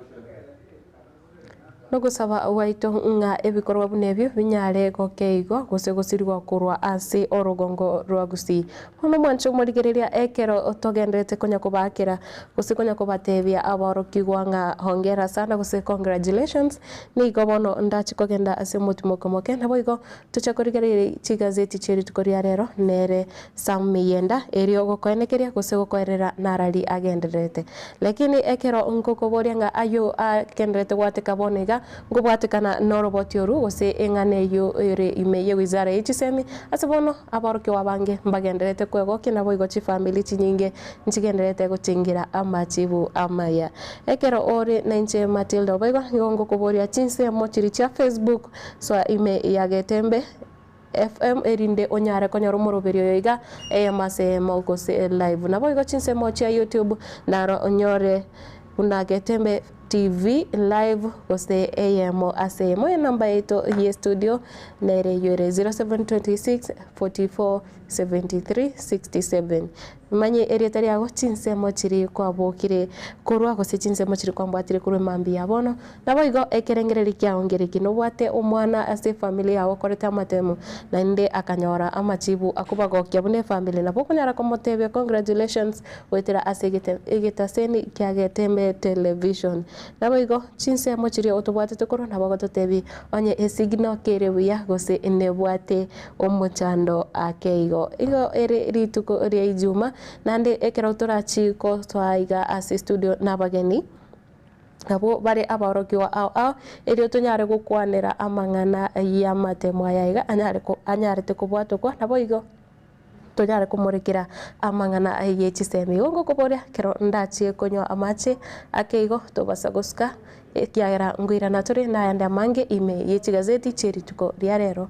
Speaker 2: Nogosaba gwaito ng'a ebikorwa buna ebio binyare gokeigwa gose gosirigwa korwa ase orogongo rwa Gusii. Bono mwanche omorigereria ekero togenderete konya kobaakera gose konya kobatebia aborokigwa ng'a hongera sana gose congratulations, nigo bono ndache kogenda ase omotimoko omoke. Naboigo toche korigereria chigazeti chie rituko ria rero nere Sam Miyenda, erio gokoenekeria gose gokoerera narari agendererete. Lakini ekero ngokoboria ng'a ayio agendererete gwateka bono iga, nkobwatekana noroboti oru gose eng'ana eyio ere ime ye wizara ye chisemi, ase bono aborokigwa abange mbagendererete kwegokia naboigo chifamiri chinyinge nchigendererete gochengira amachibu amaya. Ekero ore nainche Matilda Oboigo, nigo ngokoboria chinsemo chiria chia Facebook, soa ime ya Getembe, FM erinde onyare konyora omoroberio oyo iga eyemo ase eyemo gose live. Naboigo chinsemo chia YouTube naro onyore buna Getembe TV live gose eyemo ase eyemo. Enamba yaito ye studio nere eyio ere 0726 44 73 67. Manye erieta riago chinsemo chiria kwabokire korwa gose chinsemo chiria kwambwatire korwa emambia ya bono. Naboigo ekerengererio kiao ngereki, nobwate omwana ase efamiri yao okorete amatemu, naende akanyora amachibu akobagokia buna efamiri, nabo okonyara komotebia congratulations goetera ase egete egetaseni kia Getembe Television. Naboigo chinsemo chiria otobwatete korwa nabo ogototebia onye esignal kere buya gose nebwate omochando ake igo. Igo ere rituko ria Ijuma, naende ekero torachie gosoa iga ase estudio na abageni, Nabwo bare abaorokigwa ao ao, erio tonyare gokwanera amang'ana y'amatemo aya iga anyare anyarete kobwatokwa, naboigo tonyare komorekera amang'ana ye chisemi. Igo ngokoboria, ekero ndachie konywa amache ake igo, tobasa gosuka, ekiagera nkoirana tore nayande amange ime ye chigazeti chie rituko ria rero.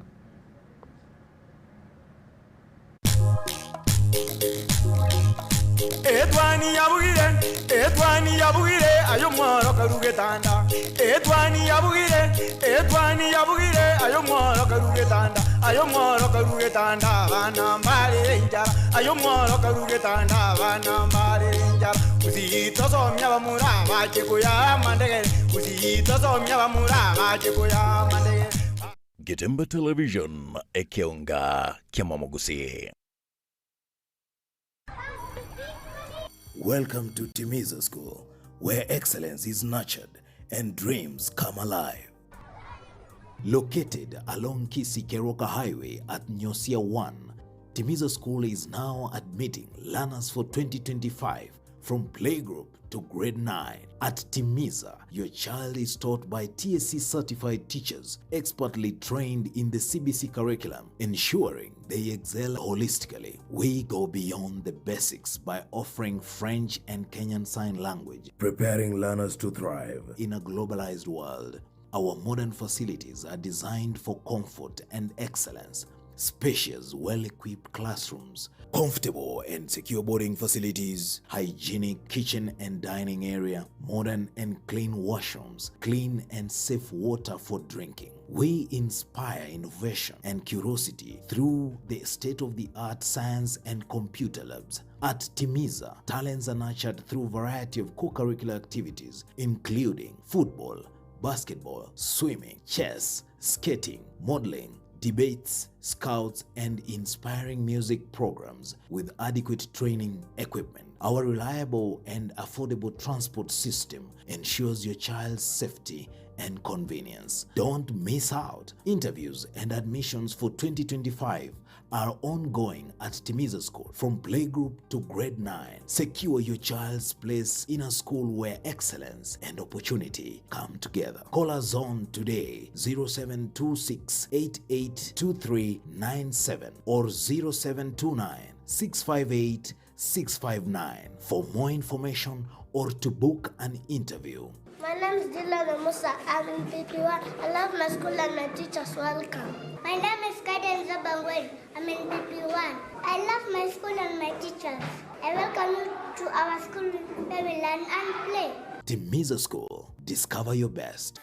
Speaker 1: Etwani yabugire, etwani yabugire, ayo mworo karugetanda. Etwani yabugire, etwani yabugire, ayo mworo karugetanda. Ayo mworo karugetanda, abana mbare enjara. Ayo mworo karugetanda, abana mbare enjara. Usitosomya bamura bache kuya mandegere. Usitosomya bamura bache kuya mandegere.
Speaker 3: Getemba Television, Ekeonga, Kiamamogusi.
Speaker 5: Welcome to Timiza School, where excellence is nurtured and dreams come alive. Located along Kisi Keroka Highway at Nyosia 1, Timiza School is now admitting learners for 2025 from playgroup to grade 9. At Timiza, your child is taught by TSC certified teachers expertly trained in the CBC curriculum, ensuring they excel holistically. We go beyond the basics by offering French and Kenyan Sign Language,
Speaker 19: preparing learners to thrive
Speaker 5: in a globalized world. Our modern facilities are designed for comfort and excellence. Spacious, well equipped classrooms, comfortable and secure boarding facilities, hygienic kitchen and dining area, modern and clean washrooms, clean and safe water for drinking. We inspire innovation and curiosity through the state of the art science and computer labs. At Timiza, talents are nurtured through variety of co-curricular activities, including football, basketball, swimming, chess, skating, modeling, debates, scouts, and inspiring music programs with adequate training equipment. Our reliable and affordable transport system ensures your child's safety and convenience. Don't miss out. Interviews and admissions for 2025 are ongoing at Timiza School from playgroup to grade 9. Secure your child's place in a school where excellence and opportunity come together. Call us on today 0726 882397 or 0729 658 659 for more information or to book an interview.
Speaker 22: My name is Dylan Musa. I'm in PP1. I love my school and my teachers. Welcome. My name is Kaden Zabangwen. I'm in PP1. I love my school and my teachers. I welcome you to our school where we learn and play.
Speaker 5: Timiza School. Discover your best.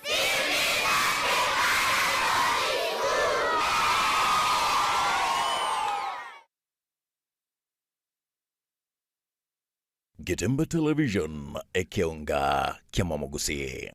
Speaker 3: Getemba Television, Ekeonga, Kiamamogusi.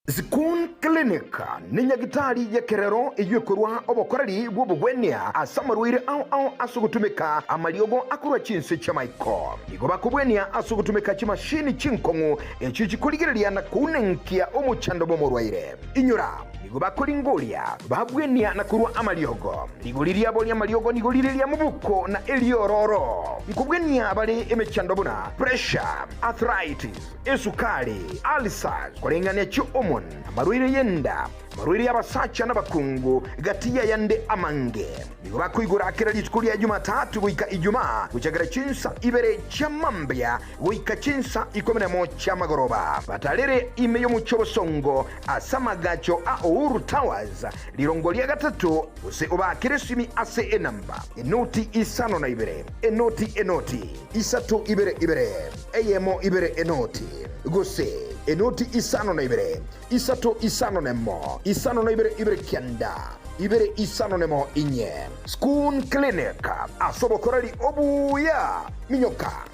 Speaker 23: Zikun Clinic nĩ nyagitari y'ekerero eywo ekorwa obokoreri bw'obogwenia ase amarwaire ao ao ase ogotumeka amariogo akorwa chinse chiamaiko. Nigo bakobwenia ase ogotumeka chimashini chinkong'u echio chikorigereria na kounenkia omochando bw'omorwaire. Inyora nigo bakoringoria babwenia na korwa amariogo. Rigori riabo ria amariogo nigo rire ria mobuko na eriororo. Nkobwenia bare emechando buna pressure, arthritis, esukari, ulcers, koreng'ania chiomon, amarwaire y'enda, amarwaire y'abasacha n'abakungu, gati yayande amange. Nigo bakoigora kera rituko ria Jumatatu goika Ijumaa gochakera chinsa ibere chiamambia goika chinsa ikumi na emo chiamagoroba. Batarere ime y'omochie obosongo ase amagacho a Uhuru Towers rirongo ria gatato gose obakere esimi ase enamba enoti isano na ibere enoti enoti isato ibere ibere eyemo ibere enoti gose enoti isano na ibere isato isano na emo isano na ibere ibere kianda ibere isano na emo inye. Schoon Clinic ase obokoreri obuya minyoka.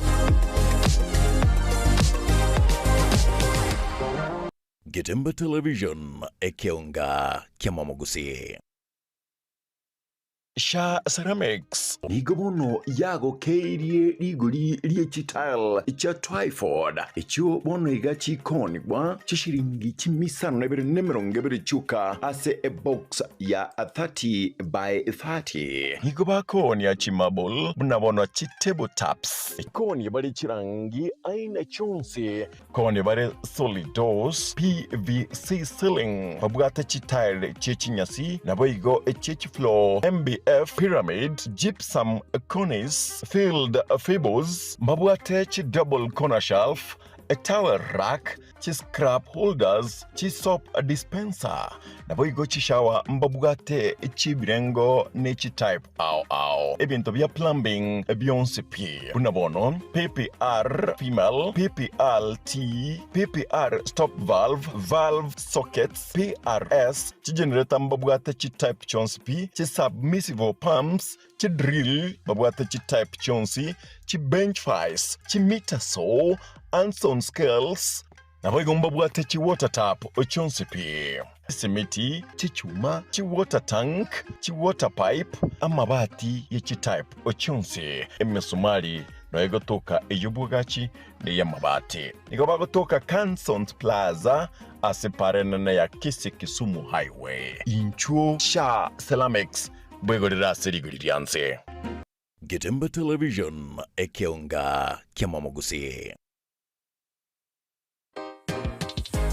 Speaker 3: Getemba Television, Ekeonga, Kiamamogusi.
Speaker 24: Sha Ceramics nigo bono yagokeirie rigori rie chitile chia Twyford, echio bono iga chikonigwa chishiringi chimisano na ibere na emerongo ebere chioka ase ebox ya 30 by 30. Nigo bakoonia chimarble buna bono chitable tops. Koonia bare chirangi aina chionsi. Koonia bare solid doors, PVC ceiling, babwate chitile chie chinyasi, naboigo echie chifloor, MBF, pyramid, gypsum, cornice, filled fables, mbabwate chi double corner shelf, towel rack, Chiscrap holders, chisoap dispenser, naboigo chishower mbabwate chi'ebirengo ne chitype ao ao. Ebinto bia plumbing bionsi pi, buna bono PPR female, PPR T, PPR stop valve, valve sockets, PRS, chigenerator mbabwate chitype chionsi pi, chisubmersible pumps, Chidrill babwate chitype chionsi, chibench vice, chimita saw, Anson scales, naboigo mbabwate chiwater tap chionsi pi, chisimiti, chichuma, chiwater tank, chiwater pipe, amabati ye chitype chionsi, emesumari noyo egotoka ey'obwagachi na ey'amabati. Nigo bagotoka Cansons Plaza ase para enene ya Kisii Kisumu Highway. Inchuo Sha Ceramics Bwegorere ase rigori ria nse.
Speaker 3: Getembe Television, ekeonga ki'amamogusii.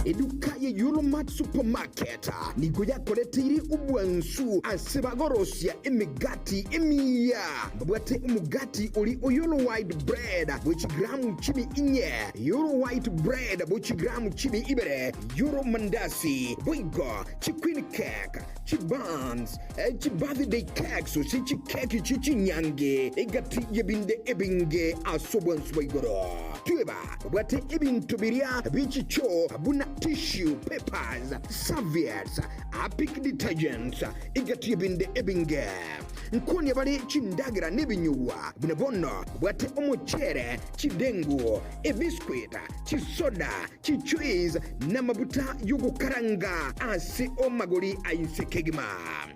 Speaker 23: Eduka ye Yulmart Supermarket nigo yakoreteire obwansu ase bagorosia emegati emiya. Mbabwate omogati ori o Yolo White Bread bwe chigramu chimi inye, Yolo White Bread bwe chigramu chimi ibere, Yolo Mandasi, boigo chiqueen cake, Chibuns, chibirthday cakes, gose chikeki chie chinyangi, egati y'ebinde ebinge ase obwansu bwa igoro. Tweba babwate ebinto biria bie chichoo buna tissue papers, serviettes, Harpic detergents, egati y'ebinde ebinge. Nkonia bare chindagera nebinyugwa buna bono babwate omochere, chidengu, ebiscuit, chisoda, Chichuis namabuta y'ogokaranga ase amagori a inse kegima.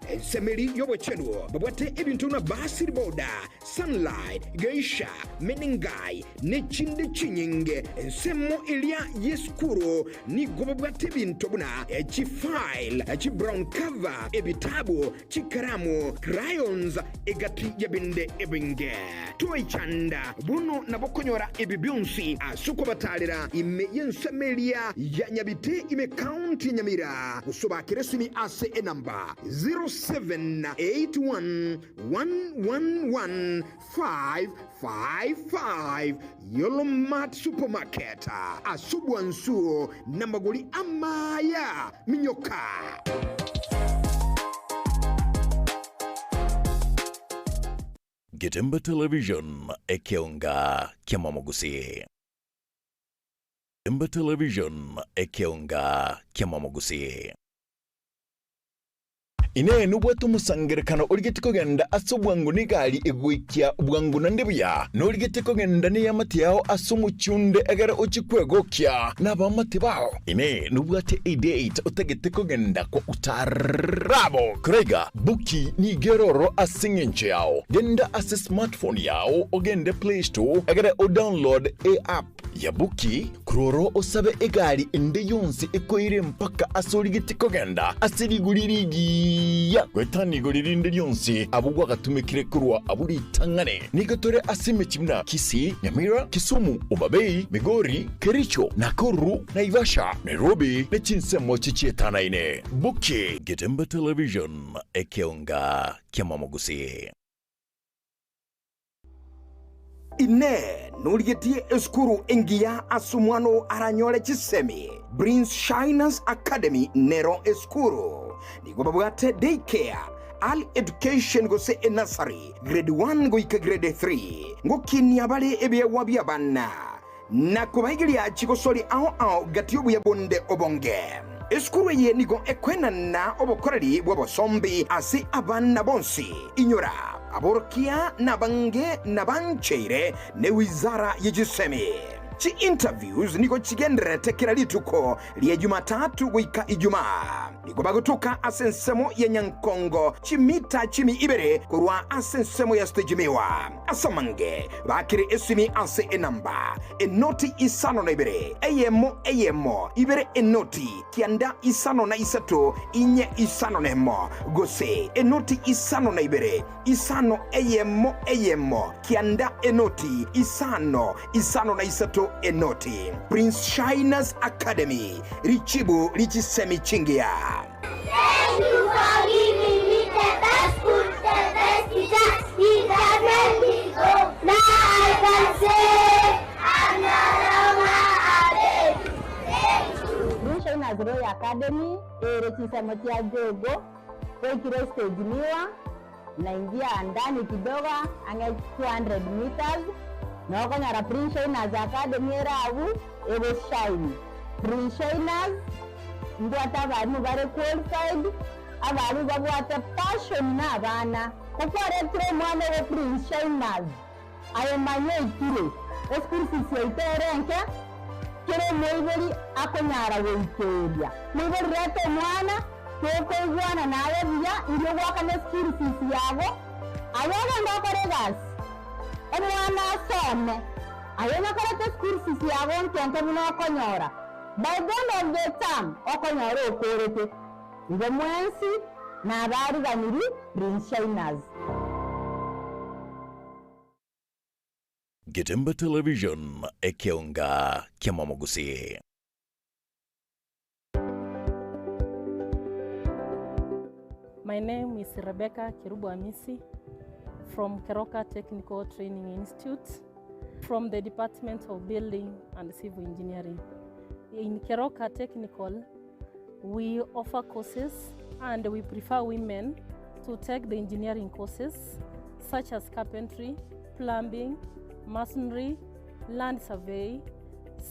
Speaker 23: Ensemeri y'obochenu babwate ebinto buna Basil Boda, Sunlight, Geisha, Menengai, ne chinde chinyinge. Ensemo eria y'esukuru nigo babwate ebinto buna chifile, chibrown cover, ebitabu, Chikaramu, crayons, egati y'ebinde ebinge. Toichanda bono nabo konyora ebi bionsi ase okobatarera ime y'ensemo eria ya Nyabite ime county ya Nyamira gose obakere esimi ase enamba 0781111555 Yolo Mart Supermarket ase obwansu namagori amaya. Minyoka!
Speaker 3: Getembe Television, ekeonga ki'amamogusii. Getembe Television, ekeonga ki'amamogusii.
Speaker 24: Inee! Nobwate omosangererekano origetie kogenda ase obwango negari egoikia bwango naende buya? Norigetie kogenda neamate yao ase omochie onde egere ochie kwegokia nabaamate bao? Inee! Nobwate edate otagete kogenda kwa utaarabo? Koraiga, Buki nigo ere ororo ase engencho yao. Genda ase smartphone yao ogende Play Store egere odownload eapp ya Buki, Korwa oro osabe egari ende yonsi ekoire mpaka ase origetie kogenda ase rigori rigiya goetania igori rinde rionsi abwo gwagatumekire korwa abwo ritang'ani. Nigo tore ase emechie buna Kisii, Nyamira, Kisumu, Homa Bay, Migori, Kericho, Nakuru, Naivasha, Nairobi ne chinsemo chichietanaine. Buki.
Speaker 3: Getembe Television, ekeonga ki'amamogusii.
Speaker 23: Inee! Norigetie esukuru engiya ase omwana oo aranyore chisemi? Prince Shiners Academy nero esukuru. Nigo babwate day care, early education gose enursery, grade 1 goika grade 3. Ngokinia bare ebiegwa bi'abana na kobaigeria chigosori ao ao gati y'obuya bonde obonge. Esukuru eye nigo ekoenana obokoreri bw'obosombi ase abana bonsi. Inyora, aborokia nabange nabancheire ne wizara ye chisemi. Chi interviews nigo chigendererete kera rituko ria Jumatatu goika Ijumaa. Nigo bagotoka ase ensemo ya Nyankongo chimita chimi ibere korwa ase ensemo ya stage miwa. Ase amange bakire esimi ase enamba enoti 52 eyemo eyemo ibere enoti 953 inye 51 gose enoti 52 5 eyemo eyemo 9 enoti 5 53 enoti. Prince Shiners Academy, richibu richisemi chingiya.
Speaker 22: Thank you for giving me the best school, the best teacher. It has made me go. Now I can say I'm no longer a baby. Thank you.
Speaker 4: Shiners Royal Academy ere chinsemo chia Jogo, oikire stage Miwa, naingia ndani kidogo ang'e 200 meters, nokonyora Prince Shiners Academy ere abwo egoshine. Prince Shiners mbwate abarimu bare qualified, abarimu babwate passion na abana. Ko kwaretire omwana ogo Prince Shiners, aye manya oikire, eschool fees yaito ere enke, kera omoibori akonyara goikeria. Moibori reta omwana, tokoigwana naye buya, erio gwakana eschool fees yago, aye ogende okore egasi, omwana asome, aye onye school fees yago nkenke buna okonyora. By the end of the term, okonyora okorete. Igo mwensi, nabariganiri Prince Shiners.
Speaker 3: Getembe Television, Ekeonga Kiamamogusi.
Speaker 6: My name is Rebecca Kerubo Amisi from Keroka Technical Training Institute from the Department of Building and Civil Engineering. In Keroka Technical, we offer courses and we prefer women to take the engineering courses such as carpentry, plumbing, masonry, land survey,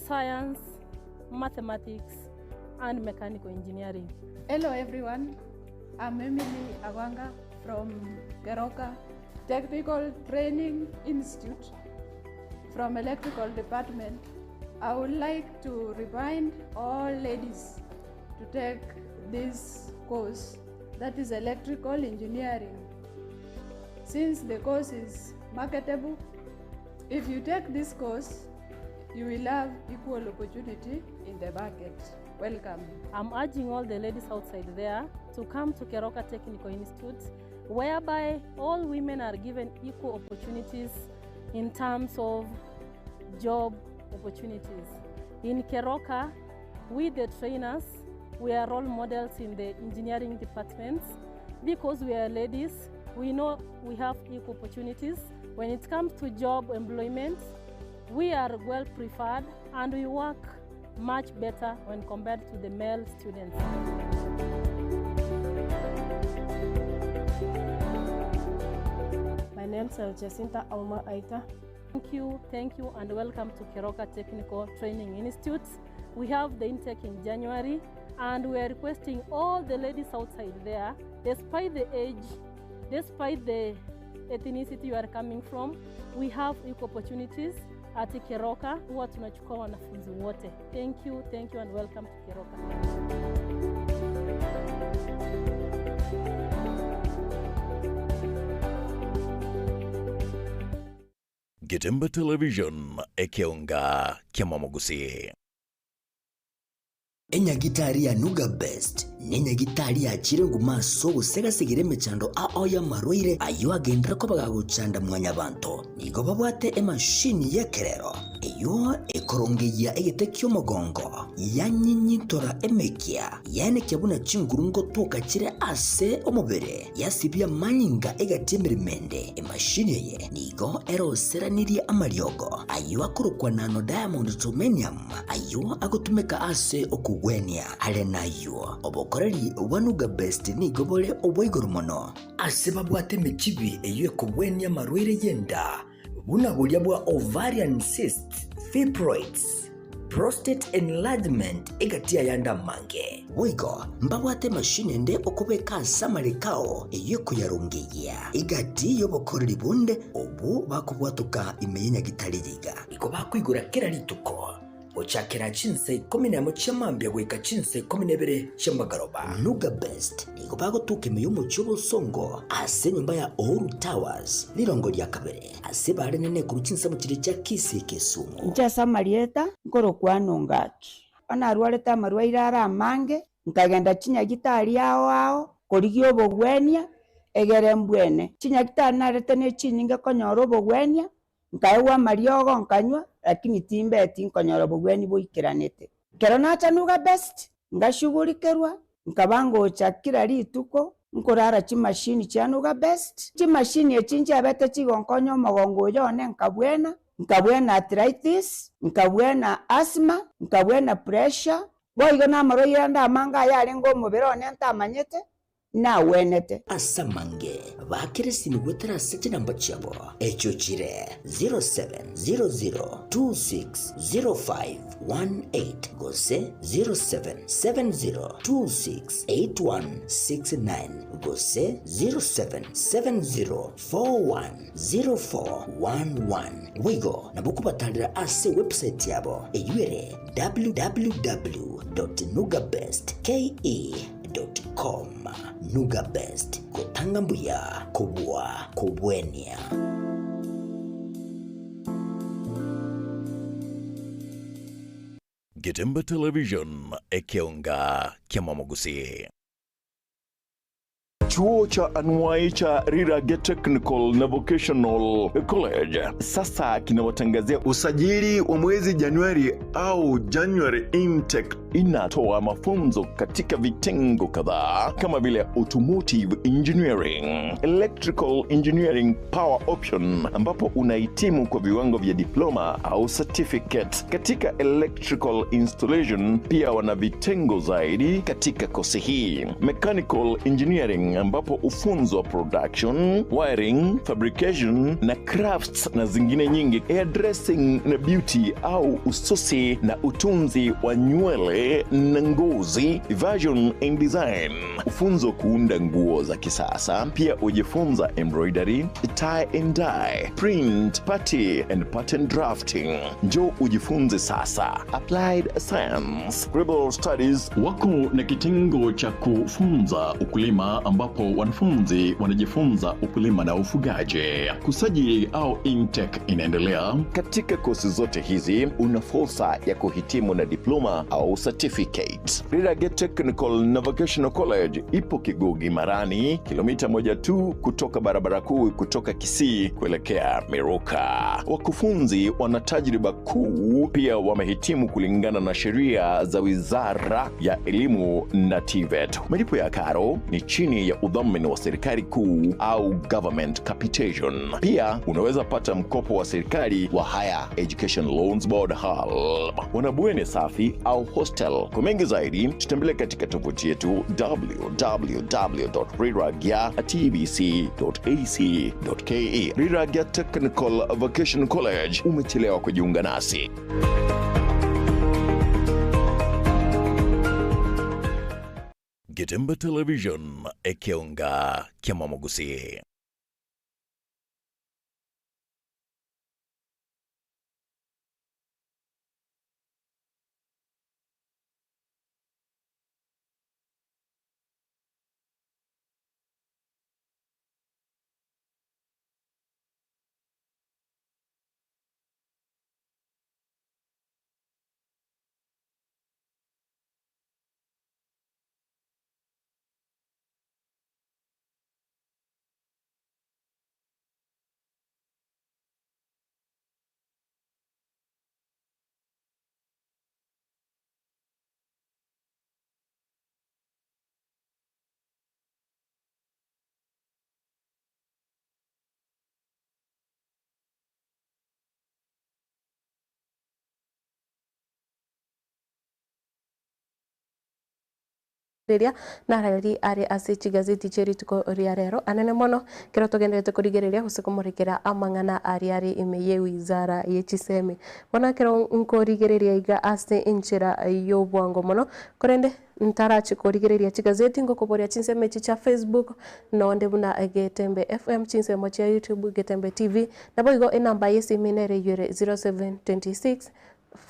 Speaker 6: science, mathematics, and mechanical engineering.
Speaker 7: Hello everyone, I'm Emily Awanga from Keroka Technical Training Institute from Electrical Department. I would like to remind all ladies to take this course, that is electrical engineering. Since the course is marketable, if you take this course, you will have equal opportunity in the market. Welcome.
Speaker 6: I'm urging all the ladies outside there to come to Keroka Technical Institute, whereby all women are given equal opportunities in terms of job opportunities. In Keroka, we the trainers, we are role models in the engineering departments because we are ladies, we know we have equal opportunities. When it comes to job employment, we are well preferred and we work much better when compared to the male students.
Speaker 8: My name is Jacinta Auma Aita.
Speaker 6: Thank you, and welcome to Keroka Technical Training Institute. We have the intake in January, and we are requesting all the ladies outside there, despite the age, despite the ethnicity you are coming from, we have equal opportunities at Keroka. Huwa tunachukua wanafunzi wote. Thank you, and welcome to Keroka.
Speaker 3: Getembe Television, Ekeonga Kiamamogusi.
Speaker 17: Enyagitari ya Nuga Best nenyagitari yakire maso gosegasegera emechando ao y'amarwaire ayo agendera ko bagagochanda mwanyabanto nigo babwate emashini y'ekerero eyo ekorongeya egete ky'omogongo yanyinyintora emekia yanekia buna chinguru ngotoka chire ase omobere yasibia manyinga egati emerimende emashini eye nigo eroseranirie amariogo ayo akorokwa nano diamond tomenium ayo agotumeka ase okugwenia are nayo obokoreri bwa Nuga Best nigo bore obwa mono ase babwate emichibi eyo ekogwenia amarwaire y'enda buna buria bwa ovarian cyst, fibroids, prostate enlargement egatia yanda mange boigo mbabwate mashini ende okobeka ase amarikao eyo ekoyarongeyia egati y'obokoreri bunde obu bakobwatoka ime y'enyagitari riga igo bakoigora kera rituko gochakera chinsa 11 chiamambia goika chinsa 12 chiamagaroba. Nuga Best nigo bagotuka ime y'omochi obosongo ase enyomba ya Uhuru Towers rirongo ria kabere ase barenene korwa chinsemo chiria chia Kisii Kisumu.
Speaker 25: Nchase amarieta nkorokwana ngaki onarwarete amarwaire ara amange nkagenda chinyagitari ao ao korigia obogwenia egere mbwene chinyagitari narete na echinyinge konyora obogwenia nkaewa amariogo nkanywa lakini timbeti nkonyora obogweni boikeranete kero nacha Nuga Best ngashughulikerwa nkaba ngocha kila rituko nkorara chimashini chia Nuga Best chimashini echi nchiabete chigonkonya omogongo oyo one nkabwena nkabwena arthritis nkabwena asthma nkabwena pressure. Boigo namarwaire ande amange ayarenge omobere one ntamanyete, nagwenete.
Speaker 17: Ase amange baakere esimi goetera ase chinamba chiabo, echio chire 0700260518 gose 0770268169 gose 0770410411. Boigo nabo okobatarera ase ewebsite yabo eyio ere www.nugabestke.com. Nugabest, gotanga mbuya kobua kobwenia.
Speaker 3: Getembe Television, ekeonga ki'amamogusii.
Speaker 24: Chuo cha anuai cha Rirage Technical na Vocational College sasa kinawatangazia usajili wa mwezi Januari au January intake. Inatoa mafunzo katika vitengo kadhaa kama vile automotive engineering, electrical engineering power option, ambapo unahitimu kwa viwango vya diploma au certificate katika electrical installation. Pia wana vitengo zaidi katika kosi hii, mechanical engineering, ambapo ufunzwa production, wiring, fabrication na crafts na zingine nyingi, hairdressing na beauty au ususi na utunzi wa nywele na ngozi, version and design, ufunzo kuunda nguo za kisasa. Pia ujifunza embroidery, tie and dye, print, party and pattern drafting. Njoo ujifunze sasa. Applied Science, Global Studies wako na kitengo cha kufunza ukulima ambapo wanafunzi wanajifunza ukulima na ufugaji. Kusajili au intake inaendelea. Katika kosi zote hizi una fursa ya kuhitimu na diploma au certificate. Rirage Technical na Vocational College ipo Kigugi Marani, kilomita moja tu kutoka barabara kuu kutoka Kisii kuelekea Miruka. Wakufunzi wana tajriba kuu, pia wamehitimu kulingana na sheria za Wizara ya Elimu na TVET. Malipo ya karo ni chini ya udhamini wa serikali kuu au government capitation. Pia unaweza pata mkopo wa serikali wa Higher Education Loans Board HELB. Wana bweni safi au hostel. Kwa mengi zaidi, tutembelee katika tovuti yetu www.riragya.tbc.ac.ke. Riragya Technical Vocational College, umechelewa kujiunga nasi.
Speaker 3: Getembe Television, ekeonga kiamamogusii.
Speaker 2: Riria narari are ase chigazeti chia rituko ria rero anene mono kero togenderete korigereria gose komorekera amang'ana aria are ime ye wizara ye chisemi. Bono ekero nkorigereria iga ase enchera ya obwango mono korende ntarachi korigereria chigazeti ngokoboria chinsemo echi chia Facebook nonde buna Getembe FM chinsemo chia YouTube Getembe TV nabo igo enamba ya esimi nere eywo ere 0726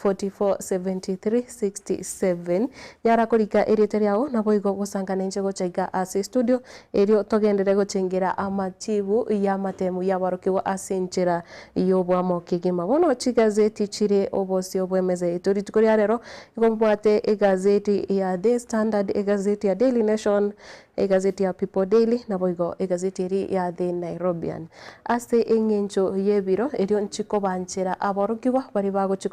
Speaker 2: 447367 nyara korika erieta riao naboigo gosangana inche gocha iga ase estudio erio togenderere gochengera amachibu ya amatemu ya abarokigwa ase enchera ya obwamo kegima. Bono chigazeti chire obosio bwa emeza yaito rituko ria rero igo mbwate egazeti ya The Standard, egazeti ya Daily Nation, egazeti ya People Daily naboigo egazeti eri ya The Nairobian. Ase eng'encho y'ebiro erio nchikobanchera aborokigwa baria bagochi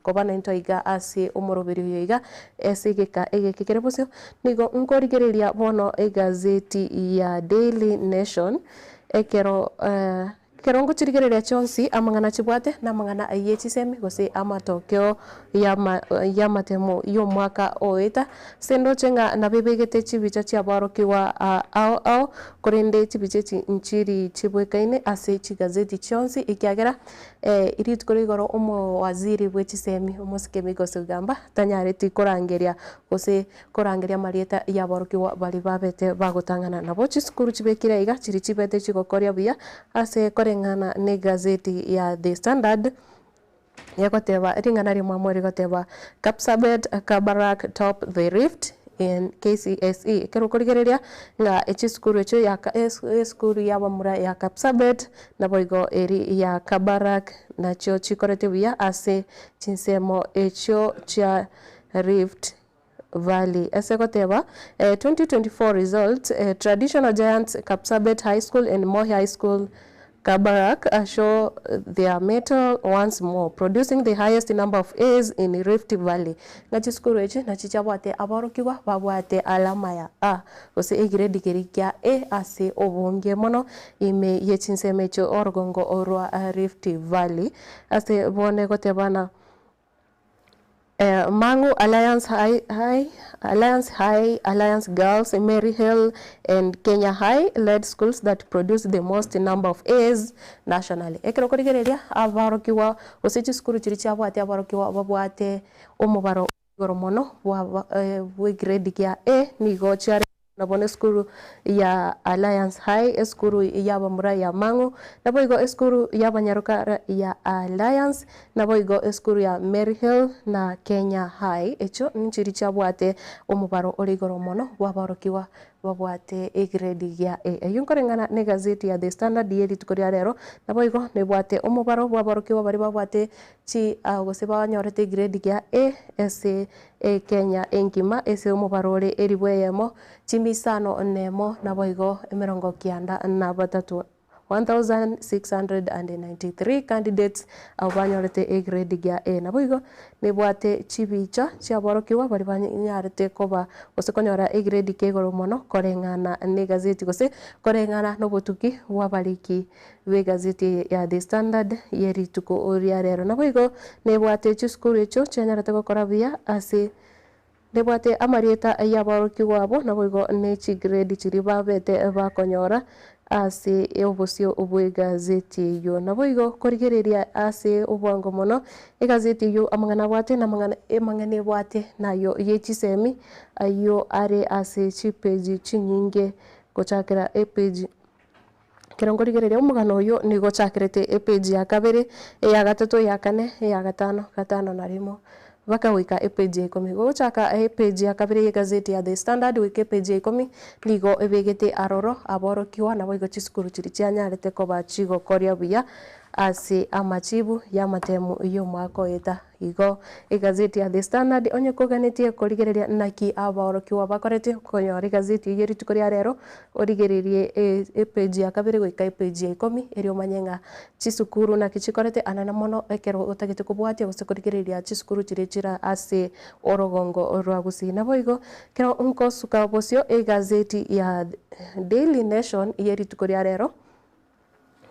Speaker 2: koba naintwe iga ase omoroberi oyo iga ase egeka egeke kere bosio nigo nkorigereria bono egazeti ya Daily Nation ekero. Ekero ngochirigereria chionsi, amang'ana chibwate namang'ana ye chisemi gose amatokeo y'amatemo y'omwaka oeta. Ase ndoche ng'a nabebegete chibicha chiaborokigwa ao ao, korende chibicha echi nchiri chibwekaine ase chigazeti chionsi ekiagera rituko ria igoro omowaziri bwe chisemi omosike Migos Ogamba tanyareti korangeria gose korangeria amarieta y'aborokigwa baria babete bagotang'ana. Nabo chisukuru chibekire aiga chiria chibete chigokoria buya ase koreng'ana negazeti ya The Standard, egoteba ring'ana rimwamo rigoteba Kapsabet Kabarak top the Rift in KCSE. Ekero okorigereria ng'a chisukuru echio ya esukuru y'abamura ya Kapsabet naboigo eri ya Kabarak nachio chikorete buya ase chinsemo echio chia Rift Valley. Ase goteba, 2024 results, Traditional giants Kapsabet High School and Moi High School Kabarak show their mettle once more, producing the highest number of A's in Rift Valley. Ng'a chisukuru echi nachi chiabwate aborokigwa babwate alama ya A gose egiredi keria kia A ase obonge mono ime ye chinsemo echio orogongo rwa Rift Valley. Ase bono egotebana. Mang'u Alliance High, High, Alliance High, Alliance Girls, Mary Hill and Kenya High led schools that produce the most number of A's nationally. Ekero okorigereria abarokigwa gose chisukuru chiria chiabwate abarokigwa babwate omobaro igoro mono bwa bw'egrade gia A nigo chiare Nabo nesukuru ya Alliance High, esukuru y'abamura ya Mang'u, naboigo esukuru y'abanyaroka ya Alliance, naboigo esukuru ya Maryhill na Kenya High. Echio nchiria chiabwate omobaro ore igoro mono bw'aborokigwa babwate egrade ya A. Eyio nkoreng'ana negazeti ya The Standard ye rituko ria rero, naboigo nebwate omobaro bw'aborokigwa baria babwate chi gose banyorete egrade ya A ase Kenya engima ase omobaro ore elifu eyemo, chimisano nemo, naboigo emerongo kianda na batato, 1693 candidates, abwo banyorete egrade gia A. Naboigo nebwate chibicha chiaborokigwa baria banyarete koba gose konyora egrade kia igoro mono koreng'ana negazeti gose koreng'ana nobotuki bw'abariki bw'egazeti eye ya The Standard ye rituko ria rero. Naboigo nebwate chisukuru echio chianyarete gokora buya ase nebwate amarieta y'aborokigwa abwo, naboigo ne chigrade chiria babete bakonyora ase obosio bw'egazeti eyio. Naboigo korigereria ase obwango mono egazeti eyio amang'ana abwate namang'ana amang'ana ebwate nayo ye chisemi ayio are ase chipeji chinyinge gochakera epeji. Ekero nkorigereria omogano oyio nigo ochakerete epeji ya kabere, eya gatato, eya kane, eya gatano, gatano na rimo, mpaka goika epeji ya ikomi. Gogochaka epeji ya kabere y'egazeti ya The Standard goika epeji ya ikomi, nigo ebegete aroro aborokigwa naboigo chisukuru chiria chianyarete koba chigokoria buya ase amachibu y'amatemu y'omwaka oeta. Igo egazeti ya The Standard onye koganetie korigereria naki abaorokigwa bakorete konyora egazeti eyio rituko ria rero, origererie epeji ya kabere goika epeji ya ikomi erio omanye ng'a chisukuru naki chikorete anene mono ekero otagete kobwatia gose korigereria chisukuru chiria chire ase orogongo rwa Gusii. Naboigo ekero nkosuka bosio egazeti ya Daily Nation ye rituko ria rero.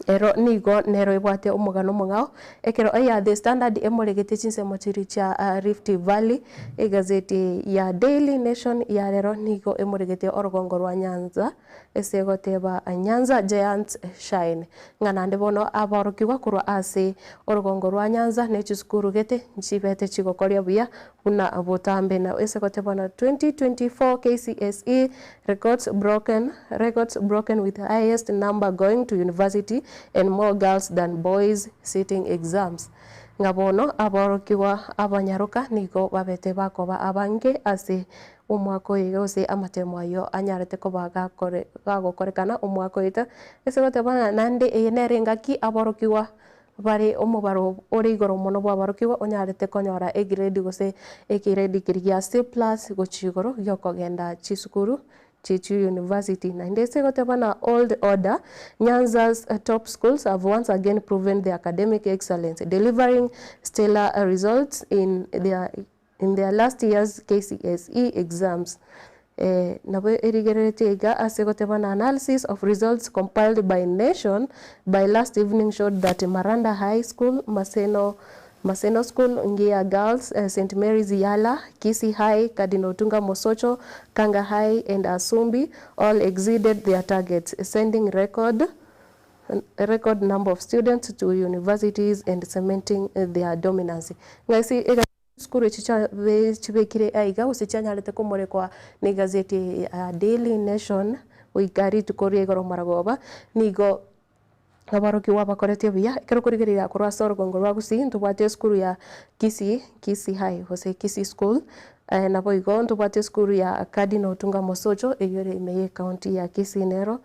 Speaker 2: Ero nigo nero ebwate omogano omong'ao, ekero eya The Standard emoregete chinsemo chiria chia Rift Valley, egazeti ya Daily Nation ya rero nigo emoregete orogongo rwa Nyanza ase egoteba Nyanza Giants Shine, ng'a naende bono aborokigwa korwa ase orogongo rwa Nyanza ne chisukuru gete nchibete chigokoria buya buna botambe na ase goteba na 2024 KCSE records broken records broken with highest number going to university and more girls than boys sitting exams ng'a bono aborokigwa abanyaroka nigo babete bakoba abange ase omwaka oyo iga gose amatemo ayio anyarete koba gakore gagokorekana omwaka oyo ase goteba ng'a naende eye nere engaki aborokigwa Bare omobaro ore igoro mono bw'aborokigwa onyarete konyora egrade gose egrade keria gia C plus gochia igoro gi'okogenda chisukuru chi'chi university. Naende ase goteba na old order, Nyanza's top schools have once again proven their academic excellence, delivering stellar results in their in their last year's KCSE exams. Nabo erigereretie iga ase gotebana Analysis of results compiled by Nation by last evening showed that Maranda High School, Maseno, Maseno School, Ngiya Girls, St Mary's Yala, Kisii High, Cardinal Otunga Mosocho, Kanga High and Asumbi all exceeded their targets, sending record record number of students to universities and cementing their dominance. Ng'aisi Chisukuru echi chiabe chibekire aiga gose chianyarete komorekwa negazeti eye ya Daily Nation goika rituko ria igoro maragoba, nigo aborokigwa bakoretie buya. Ekero okorigereria korwa ase orogongo rwa Gusii ntobwate esukuru ya Kisii, Kisii High gose Kisii School, Naboigo ntobwate esukuru ya Cardinal Otunga Mosocho eyio ere ime y'ecounty ya Kisii nero.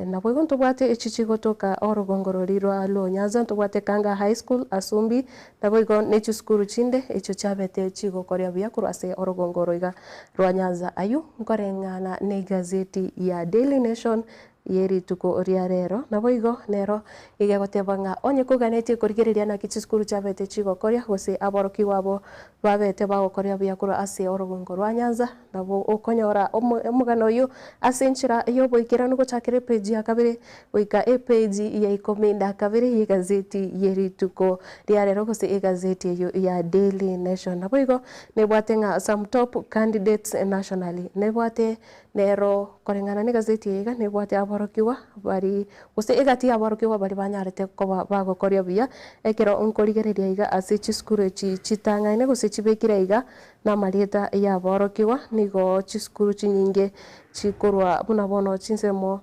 Speaker 2: Naboigo ntobwate echi chigotoka orogongo roria rwa Luo Nyanza, ntobwate Kanga High School, Asumbi, naboigo ne chisukuru chinde echio chiabete chigokoria buya korwa ase orogongo oro iga rwa Nyanza. Ayio nkoreng'ana ne egazeti ya Daily Nation ye rituko ria rero. Naboigo nero iga egoteba ng'a onye koganetie korigereria naki chisukuru chiabete chigokoria, gose aborokigwa abo babete bagokoria buya korwa ase orogongo rwa Nyanza, nabo okonyora omogano oyio ase enchera y'oboikeranu gochakera epeji ya kabere goika epeji ya ikomi na kabere y'egazeti ye rituko ria rero gose egazeti eyio ya Daily Nation. Naboigo nebwate ng'a some top candidates nationally nebwate Nero koreng'ana negazeti eye iga nebwate aborokigwa baria, gose egati y'aborokigwa baria banyarete koba bagokoria buya, ekero nkorigereria iga ase chisukuru echi chitang'aine gose chibekire iga namarieta y'aborokigwa, nigo chisukuru chinyinge chikorwa buna bono chinsemo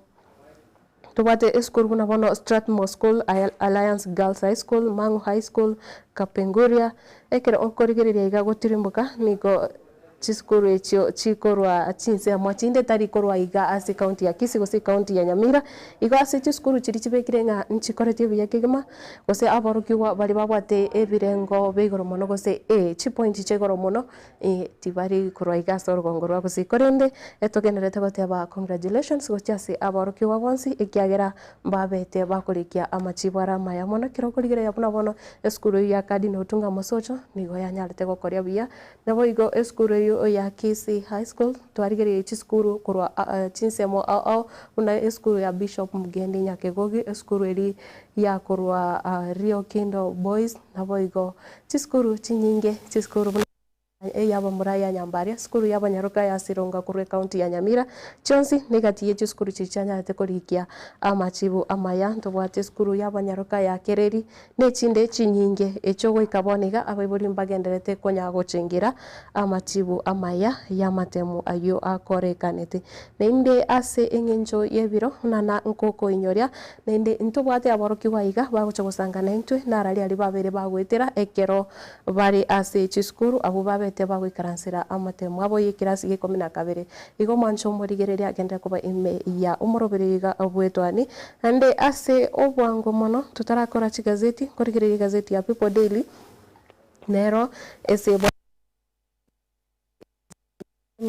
Speaker 2: tobwate esukuru buna bono Strathmore School, Alliance Girls High School, Mang'u High School, Kapenguria, ekero okorigereria iga gotirimboka nigo Chisukuru echio chikorwa chinsemo chinde tari korwa iga ase ekaunti ya Kisii gose ekaunti ya Nyamira. Igo ase chisukuru chiria chibekire ng'a nchikoreti buya kegima, gose aborokigwa baria babwate ebirengo bia igoro mono gose A, chipointi chia igoro mono, tibari korwa iga ase orogongo rwa Gusii. Korende etogendererete goteba congratulations gochia ase aborokigwa bonsi ekiagera mbabete bakorikia amachibo are amaya mono. Ekero okorigereria buna bono esukuru eyio ya Cardinal Otunga Mosocho nigo yanyarete gokoria buya. Naboigo esukuru eyio ya Kisii High School twarigereirie chisukuru korwa chinsemo ao ao buna esukuru ya Bishop Mugendi Nyakegogi, esukuru eria ya korwa Rio Kindo Boys, naboigo chisukuru chinyinge chisukuru buna ey'abamura ya Nyambaria, esukuru y'abanyaroka ya Sironga korwa ecounty ya Nyamira, chionsi negati ye chisukuru chiria chianyarete korikia amachibu amaya. Ntobwate esukuru y'abanyaroka ya Kereri, Nechinde chinyinge echio goika bono iga abaibori mbagendererete konya gochengera amachibu amaya y'amatemu ayio akorekanete. Naende ase engencho y'ebiro buna na nkokoinyoria, naende ntobwate aborokigwa iga bagocha gosanga naintwe narari aria babere bagoetera ekero bare ase chisukuru abwo babete bagoikaransera amatemu abo y'ekerasi gia ikomi na kabere. Igo omwancho omorigereria agenderere koba ime ya omoroberi iga bw'etwani. Naende ase obwango mono totarakora chigazeti, nkorigereria egazeti ya People Daily, nero ase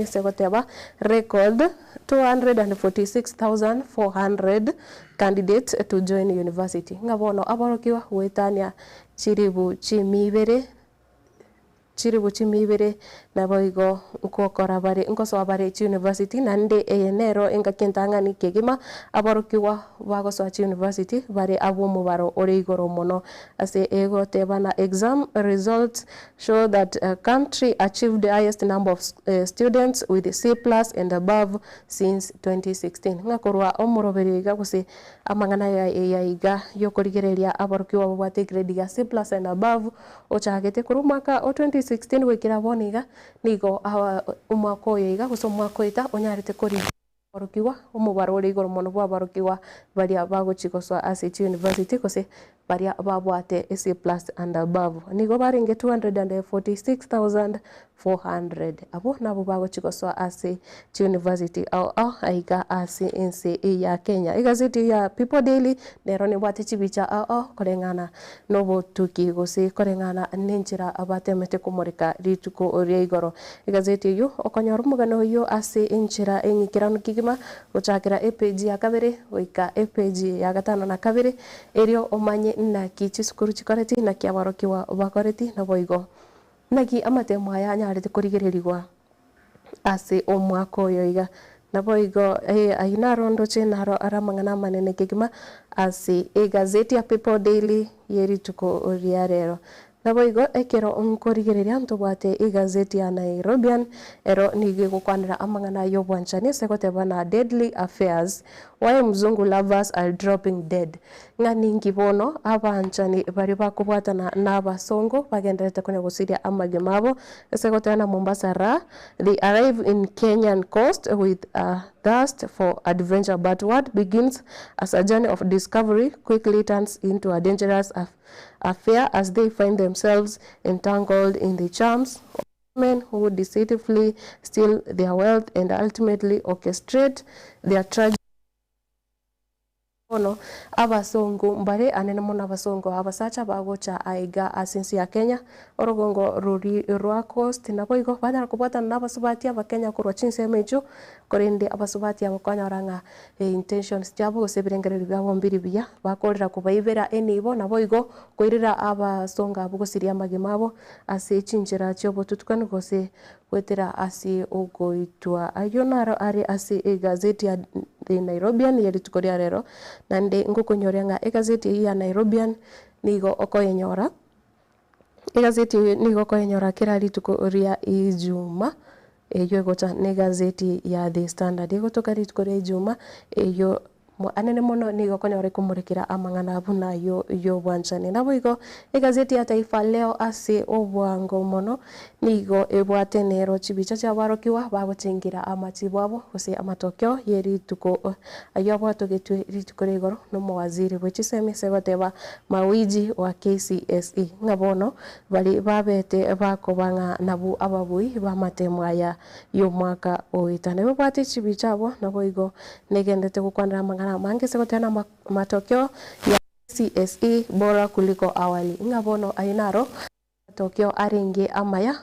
Speaker 2: ase goteba record 246,400 candidates to join university, ng'a bono aborokigwa goetania chiribu chimia ibere. Chilifu chimia ibere, naboigo nkokora bare, nkosoa bare chiuniversity, naende eye nero engaki entang'ani kegima aborokigwa bagosoa chiuniversity bare abw'omobaro ore igoro mono. Ase egotebana exam results show that country achieved highest number of students with C plus and above since 2016. Ng'a korwa omoroberio iga gose amang'ana aya iga yokorigereria aborokigwa babwate egrade ya C plus and above Ochagete korwa omwaka o 2016 goikera bono iga, nigo omwaka oyo iga gose omwaka oeta onyarete korigia aborokigwa, omobaro ore igoro mono bw'aborokigwa baria bagochia gosoa ase chiuniversity gose baria babwate C plus and above. Nigo barenge 246,400. Abwo nabwo bagochia gosoa ase chiuniversity ao ao aiga ase ense ya Kenya. Egazeti ya People Daily nero nebwate chibicha ao ao koreng'ana nobotuki gose koreng'ana nenchera batemete komoreka rituko ria igoro. Egazeti eyio okonyora omogano oyio ase enchera eng'ikeranu kegima gochakera epeji ya kabere goika epeji ya gatano na kabere, erio omanye naki chisukuru chikoreti, naki aborokigwa bakoreti, naboigo naki amatemo aya anyarete korigererigwa. Ase omwaka oyo iga. Naboigo ayio naro ndoche naro are amang'ana amanene kegima ase egazeti ya People Daily ye rituko ria rero. Naboigo ekero nkorigereria ntobwate egazeti ya Nairobian, ero nigo egokwanera amang'ana y'obwanchani ase goteba na Deadly Affairs, Why Mzungu Lovers Are Dropping Dead. Ng'a ninki bono abanchani baria bakobwatana nabasongo bagendererete konya gosiria amagima abo ase goteba na Mombasa ra they arrive in Kenyan coast with a thirst for adventure but what begins as a journey of discovery quickly turns into a dangerous affair as they find themselves entangled in the charms of men who deceitfully steal their wealth and ultimately orchestrate their tragic Bono abasongo mbare anene mono abasongo abasacha bagocha aiga ase ense ya Kenya, orogongo rori rwa Coast, naboigo banyara kobwatana na abasubati abakenya korwa chinsemo echio, korende abasubati aba kwanyora ng'a intentions chiabo gose ebirengererio biabo mbiri buya, bakorera kobaibera enibo naboigo koirera abasongo abwo gosiria amagima abo ase chinchera chiobotutukanu gose Goetera ase ogoitwa. Ayio naro are ase egazeti ya The Nairobian ye rituko ria rero, naende ngokonyoria ng'a egazeti eyio ya Nairobian nigo okoyenyora, egazeti eyio nigo okoyenyora kera rituko ria Ijuma, eyio egocha na egazeti ya The Standard. Egotoka rituko ria Ijuma, eyio Anene mono nigo okonyora ekomorekera amang'ana buna ayio y'obwanchani. Naboigo egazeti ya Taifa Leo ase obwango mono nigo ebwate nero chibicha chi'abarokigwa bagochengera amachibo abo gose amatokeo ye rituko ayio abwatogetwe rituko ria igoro nomowaziri bwe chisemi ase goteba Mawiji wa KCSE ng'a bono baria babete bakoba ng'a nabwo ababui b'amatemo aya y'omwaka ogoeta. Nebabwate chibicha abwo, naboigo negenderete gokwanera amang'ana amange ase goteba na amatokeo ya KCSE bora kuliko awali, ng'a bono ayio naro amatokeo arenge amaya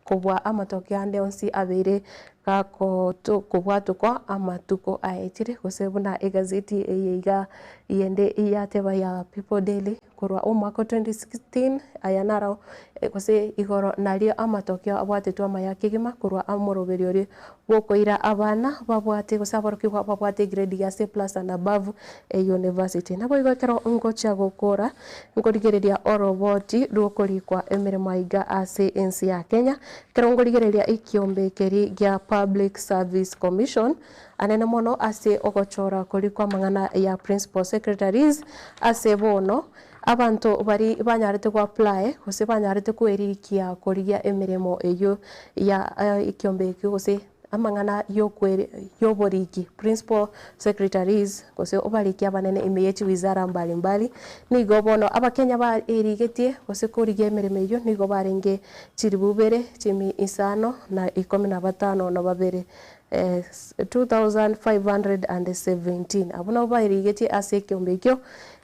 Speaker 2: kobua amatokeo ande onsi abeire gakobwatokwa amatuko aetire, gose buna egazeti eye iga yende yateba ya People Daily. Korwa omwaka o 2016 aya naro gose igoro nario amatokeo abwatetwe amaya kegima korwa omoroberio oria bw'okoira abana babwate gose aborokigwa babwate egrade ya C plus and above eyunivasiti. Naboigo ekero ngochia gokora nkorigereria oroboti rw'okorikwa emeremo aiga ase ense ya Kenya, ekero nkorigereria ekiombe keria gia Public Service Commission Anene mono ase ogochora koria kw'amang'ana ya Principal Secretaries, ase bono abanto baria banyarete go apply gose banyarete kwerikia korigia emeremo eyio ya ekiombe ekio gose amang'ana y'oboriki, Principal Secretaries, gose obariki abanene ime ye chiwizara mbali mbali, nigo bono abakenya baerigetie gose korigia emeremo eyio nigo barenge chilibu ibere, chimi isano na ikomi na batano na babere. 2517 Abwo nabwo baerigetie ase ekeombe ekio,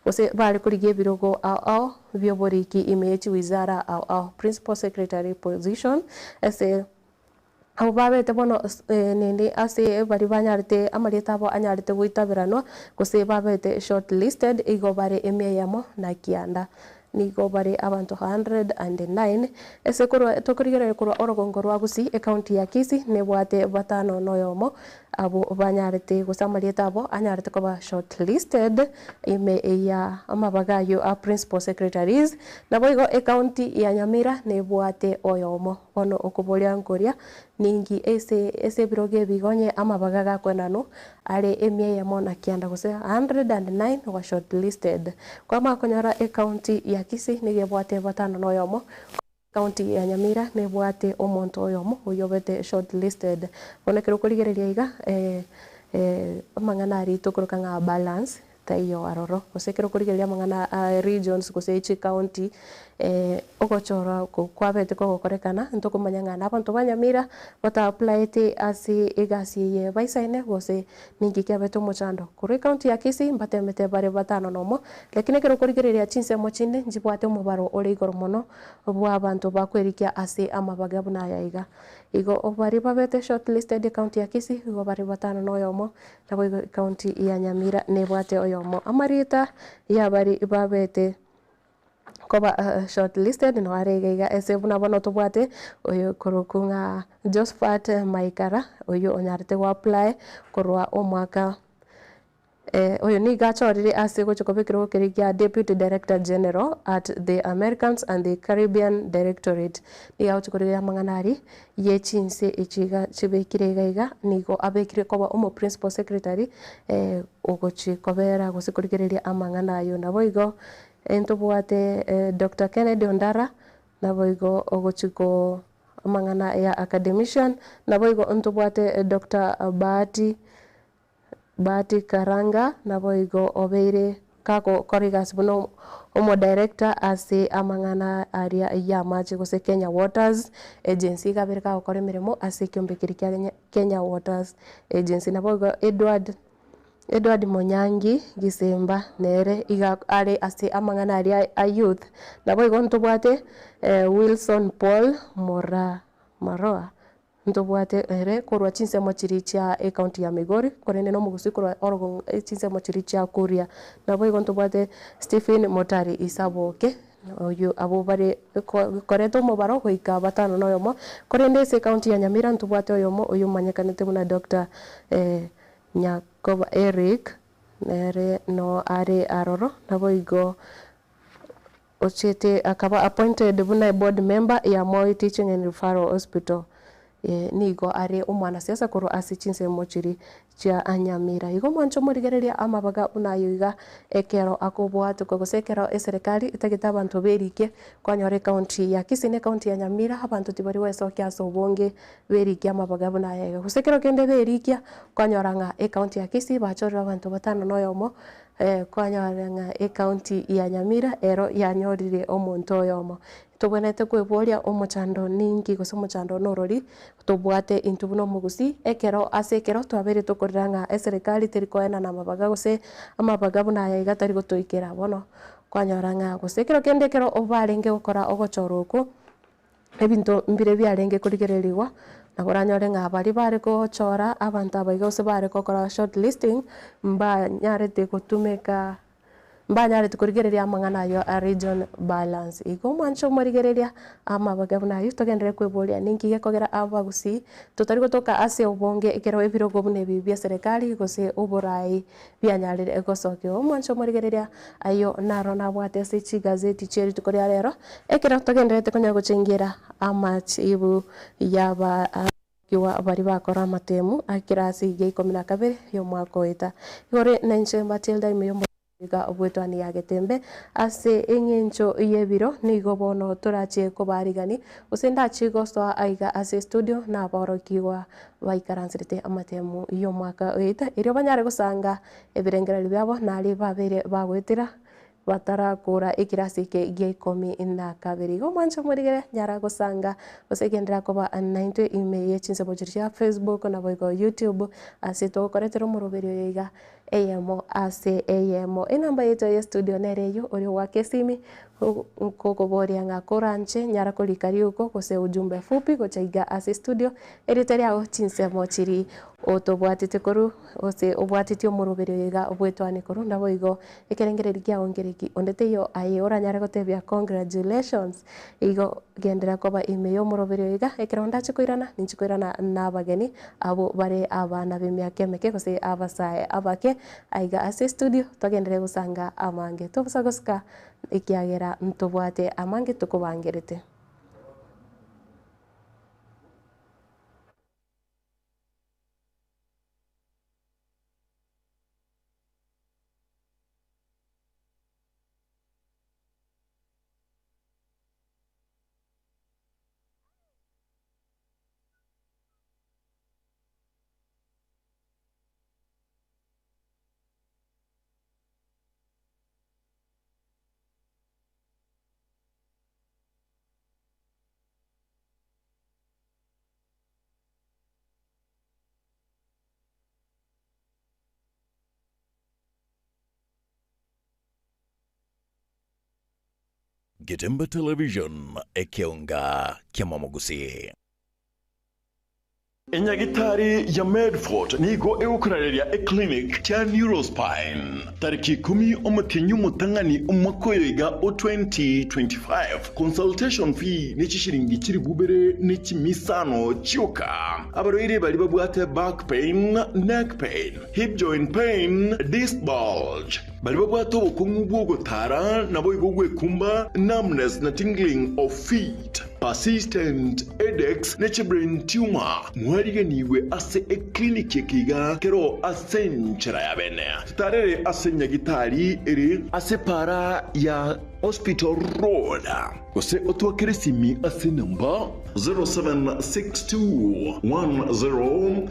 Speaker 2: gose bare korigia ebirogo ao ao bi'oboriki ime ye chiwizara ao ao, principal secretary position, ase abwo babete bono nende ase baria banyarete amarieta abo anyarete goitaberanwa, gose babete shortlisted, igo bare emia eyemo na kianda. Nigo bare abanto 109 ase korwa tokorigereria korwa orogongo rwa Gusii, ecounty ya Kisii nebwate batano na oyomo abwo banyarete gose amarieta abo anyarete koba shortlisted ime ya amabaga ayio a principal secretaries. Naboigo ecounty ya Nyamira nebwate oyomo. Bono okoboria nkoria ninki ase ase ebirogo ebi igo onye amabaga gakoenanwa are emia eyemo na kianda gose 109 were shortlisted. Kwamanya konyora ecounty ya Kisii nigo ebwate batano na oyomo, ecounty ya Nyamira nebwate omonto oyomo oyio obete shortlisted. Bono ekero okorigereria iga amang'ana aria tokoroka ng'a balance taiyo aroro. Gose ekero okorigereria amang'ana a regions gose chicounty, ogochorwa oko kwabete kogokorekana, ntokomanya ng'a na abanto ba Nyamira bata applyete ase egasi eye baisaine gose ninki kiabete omochando. Korwa ecounty ya Kisii mbatemete bare batano nomo, lakini ekero okorigereria chinsemo chinde nchibwate omobaro ore igoro mono bwa abanto bakwerikia ase amabaga buna aya iga. Igo baria babete shortlisted ecounty ya Kisii igo bare batano na oyomo, Naboigo ecounty ya Nyamira nebwate oyomo. Amarieta y'abari babete koba shortlisted no are iga iga ase buna bono tobwate oyo okorokwa ng'a Josphat Maikara oywo onyarete go apply korwa omwaka Oyo nigo achorire ase gocha koba ekerogo keria kia Deputy Director General at the Americans and the Caribbean Directorate. Nigo agocha korigereria amang'ana aria ye chinse echi iga chibekire iga iga, nigo abekire koba omo Principal Secretary ogochi kobera gose korigereria amang'ana ayio. Naboigo ntobwate Doctor Kennedy Ondara, naboigo ogochi ko amang'ana ya academician, naboigo ntobwate Doctor Bahati. Bahati Karanga naboigo obeire kagokora egasi buna omodirector ase amang'ana aria y'amache gose Kenya Waters Agency iga abeire kagokora emeremo ase ekiombe keria kia Kenya Waters Agency. Naboigo Edward Edward Monyangi Gisemba nere iga are ase amang'ana aria a youth. Naboigo ntobwate Wilson Paul Moraa Maroa Ntobwate ere korwa chinsemo chiria chia ecounty ya Migori, korende nomogusii korwa orogongo chinsemo chiria chia Kuria. Naboigo ntobwate Stephen Motari Isaboke, oyio abwo bare koreta omobaro goika batano na oyomo. Korende ase ecounty ya Nyamira ntobwate oyomo oyio omanyekanete buna Doctor Nyakoba Eric, nere no are aroro, naboigo Ochiete akaba appointed buna eboard member ya Moi Teaching and Referral Hospital. Nigo are omwanasiasa korwa ase chinsemo chiria chia Nyamira. Igo mwanche omorigereria amabaga buna ayio iga ekero akobwatokwa gose ekero eserekari etagete abanto berikie kwanyora ecounty ya Kisii na ecounty ya Nyamira abanto tibari goesokia ase obonge berikie amabaga buna aya iga. Gose ekero kende berikia kwanyora ng'a ecounty ya Kisii bachorire abanto batano na oyomo Kwanyora ng'a ecounty ya Nyamira ero yanyorire omonto oyomo. Tobwenerete kweboria omochando ninki gose omochando norori tobwate intwe buna omogusii, ekero ase ekero twabeire tokorera ng'a eserekari teri koenana amabaga gose amabaga buna aya iga tari gotoikera. Bono kwanyora ng'a gose ekero kende ekero barenge gokora ogochora okwo, Ebinto mbire biarenge korigererigwa, nabo oranyore ng'a baria bare gochora abanto aba iga gose bare gokora shortlisting, mbanyarete gotumeka mbanyarete korigereria amang'ana aywo a region balance. Igo omwancho omorigereria amabaga buna aywo togenderere kweboria ninki gekogera abagusii totari gotoka ase obonge ekero ebirogo buna ebi bia eserekari gose oborai bianyarire gosokiwa. Omwancho omorigereria ayio naro nabwate ase chigazeti chie rituko ria rero, ekero togendererete konya gochengera amachibu y'abarokigwa baria bakora amatemu a kirasi gia ikomi na kabere y'omwaka oeta. Igoro nainche Matilda ime y'omorwani bw'etwani ya Getembe, ase eng'encho y'ebiro nigo bono torache kobarigani, gose ndache gosoa aiga ase estudio naborokigwa baikaranserete amatemu y'omwaka oeta, erio banyare gosanga ebirengererio biabo naria babeire bagoetera batarakora ekirasi eke gia ikomi na kabere. Igo mwanche morigere nyara gosanga gose genderera koba naintwe ime ye chinsemo chiria chia Facebook naboigo YouTube ase togokoretera omoroberi oyo iga eyemo ase eyemo. Enamba yaito ye studio nere eyio oria ogoaka esimi Nkokoboria ng'a koranche nyara korika riuko gose ujumbe fupi gocha iga ase studio, erieta riao chinsemo chiri otobwatete korwa gose obwatetie omoroberi oyo iga bwetwane korwa naboigo ekerengererio kiao nkereki onde teiyo aye oranyare gotebia congratulations igo genderera koba ime yomoroberi oyo iga ekero ndache koirana ninche koirana na abageni abwo bare abana b'emiaka emeke gose abasae abake aiga ase estudio togenderere gosanga amange tobosa gosika Ekiagera ntobwate amange tokobangerete.
Speaker 3: Getembe Television, ekeonga ki'amamogusii.
Speaker 24: Enyagitari ya Medford nigo egokorareria eclinic chia Neurospine tariki ikomi omotienyi omotang'ani omwaka oyo iga o 2025. Consultation fee ne chishiringi chilifu ibere ne chimia isano chioka. Abarwaire baria babwate back pain, neck pain, hip joint pain, disc bulge, baria babwate obokong'u bw'ogotara naboigo gwekumba, numbness na tingling of feet, Persistent headaches ne chibrain tumor mwarigenigwe ase eclinic eke iga kero ase enchera ya bene. Totarere ase nyagitari ere ase para ya Hospital Road gose otwakere esimi ase enamba 0762 10.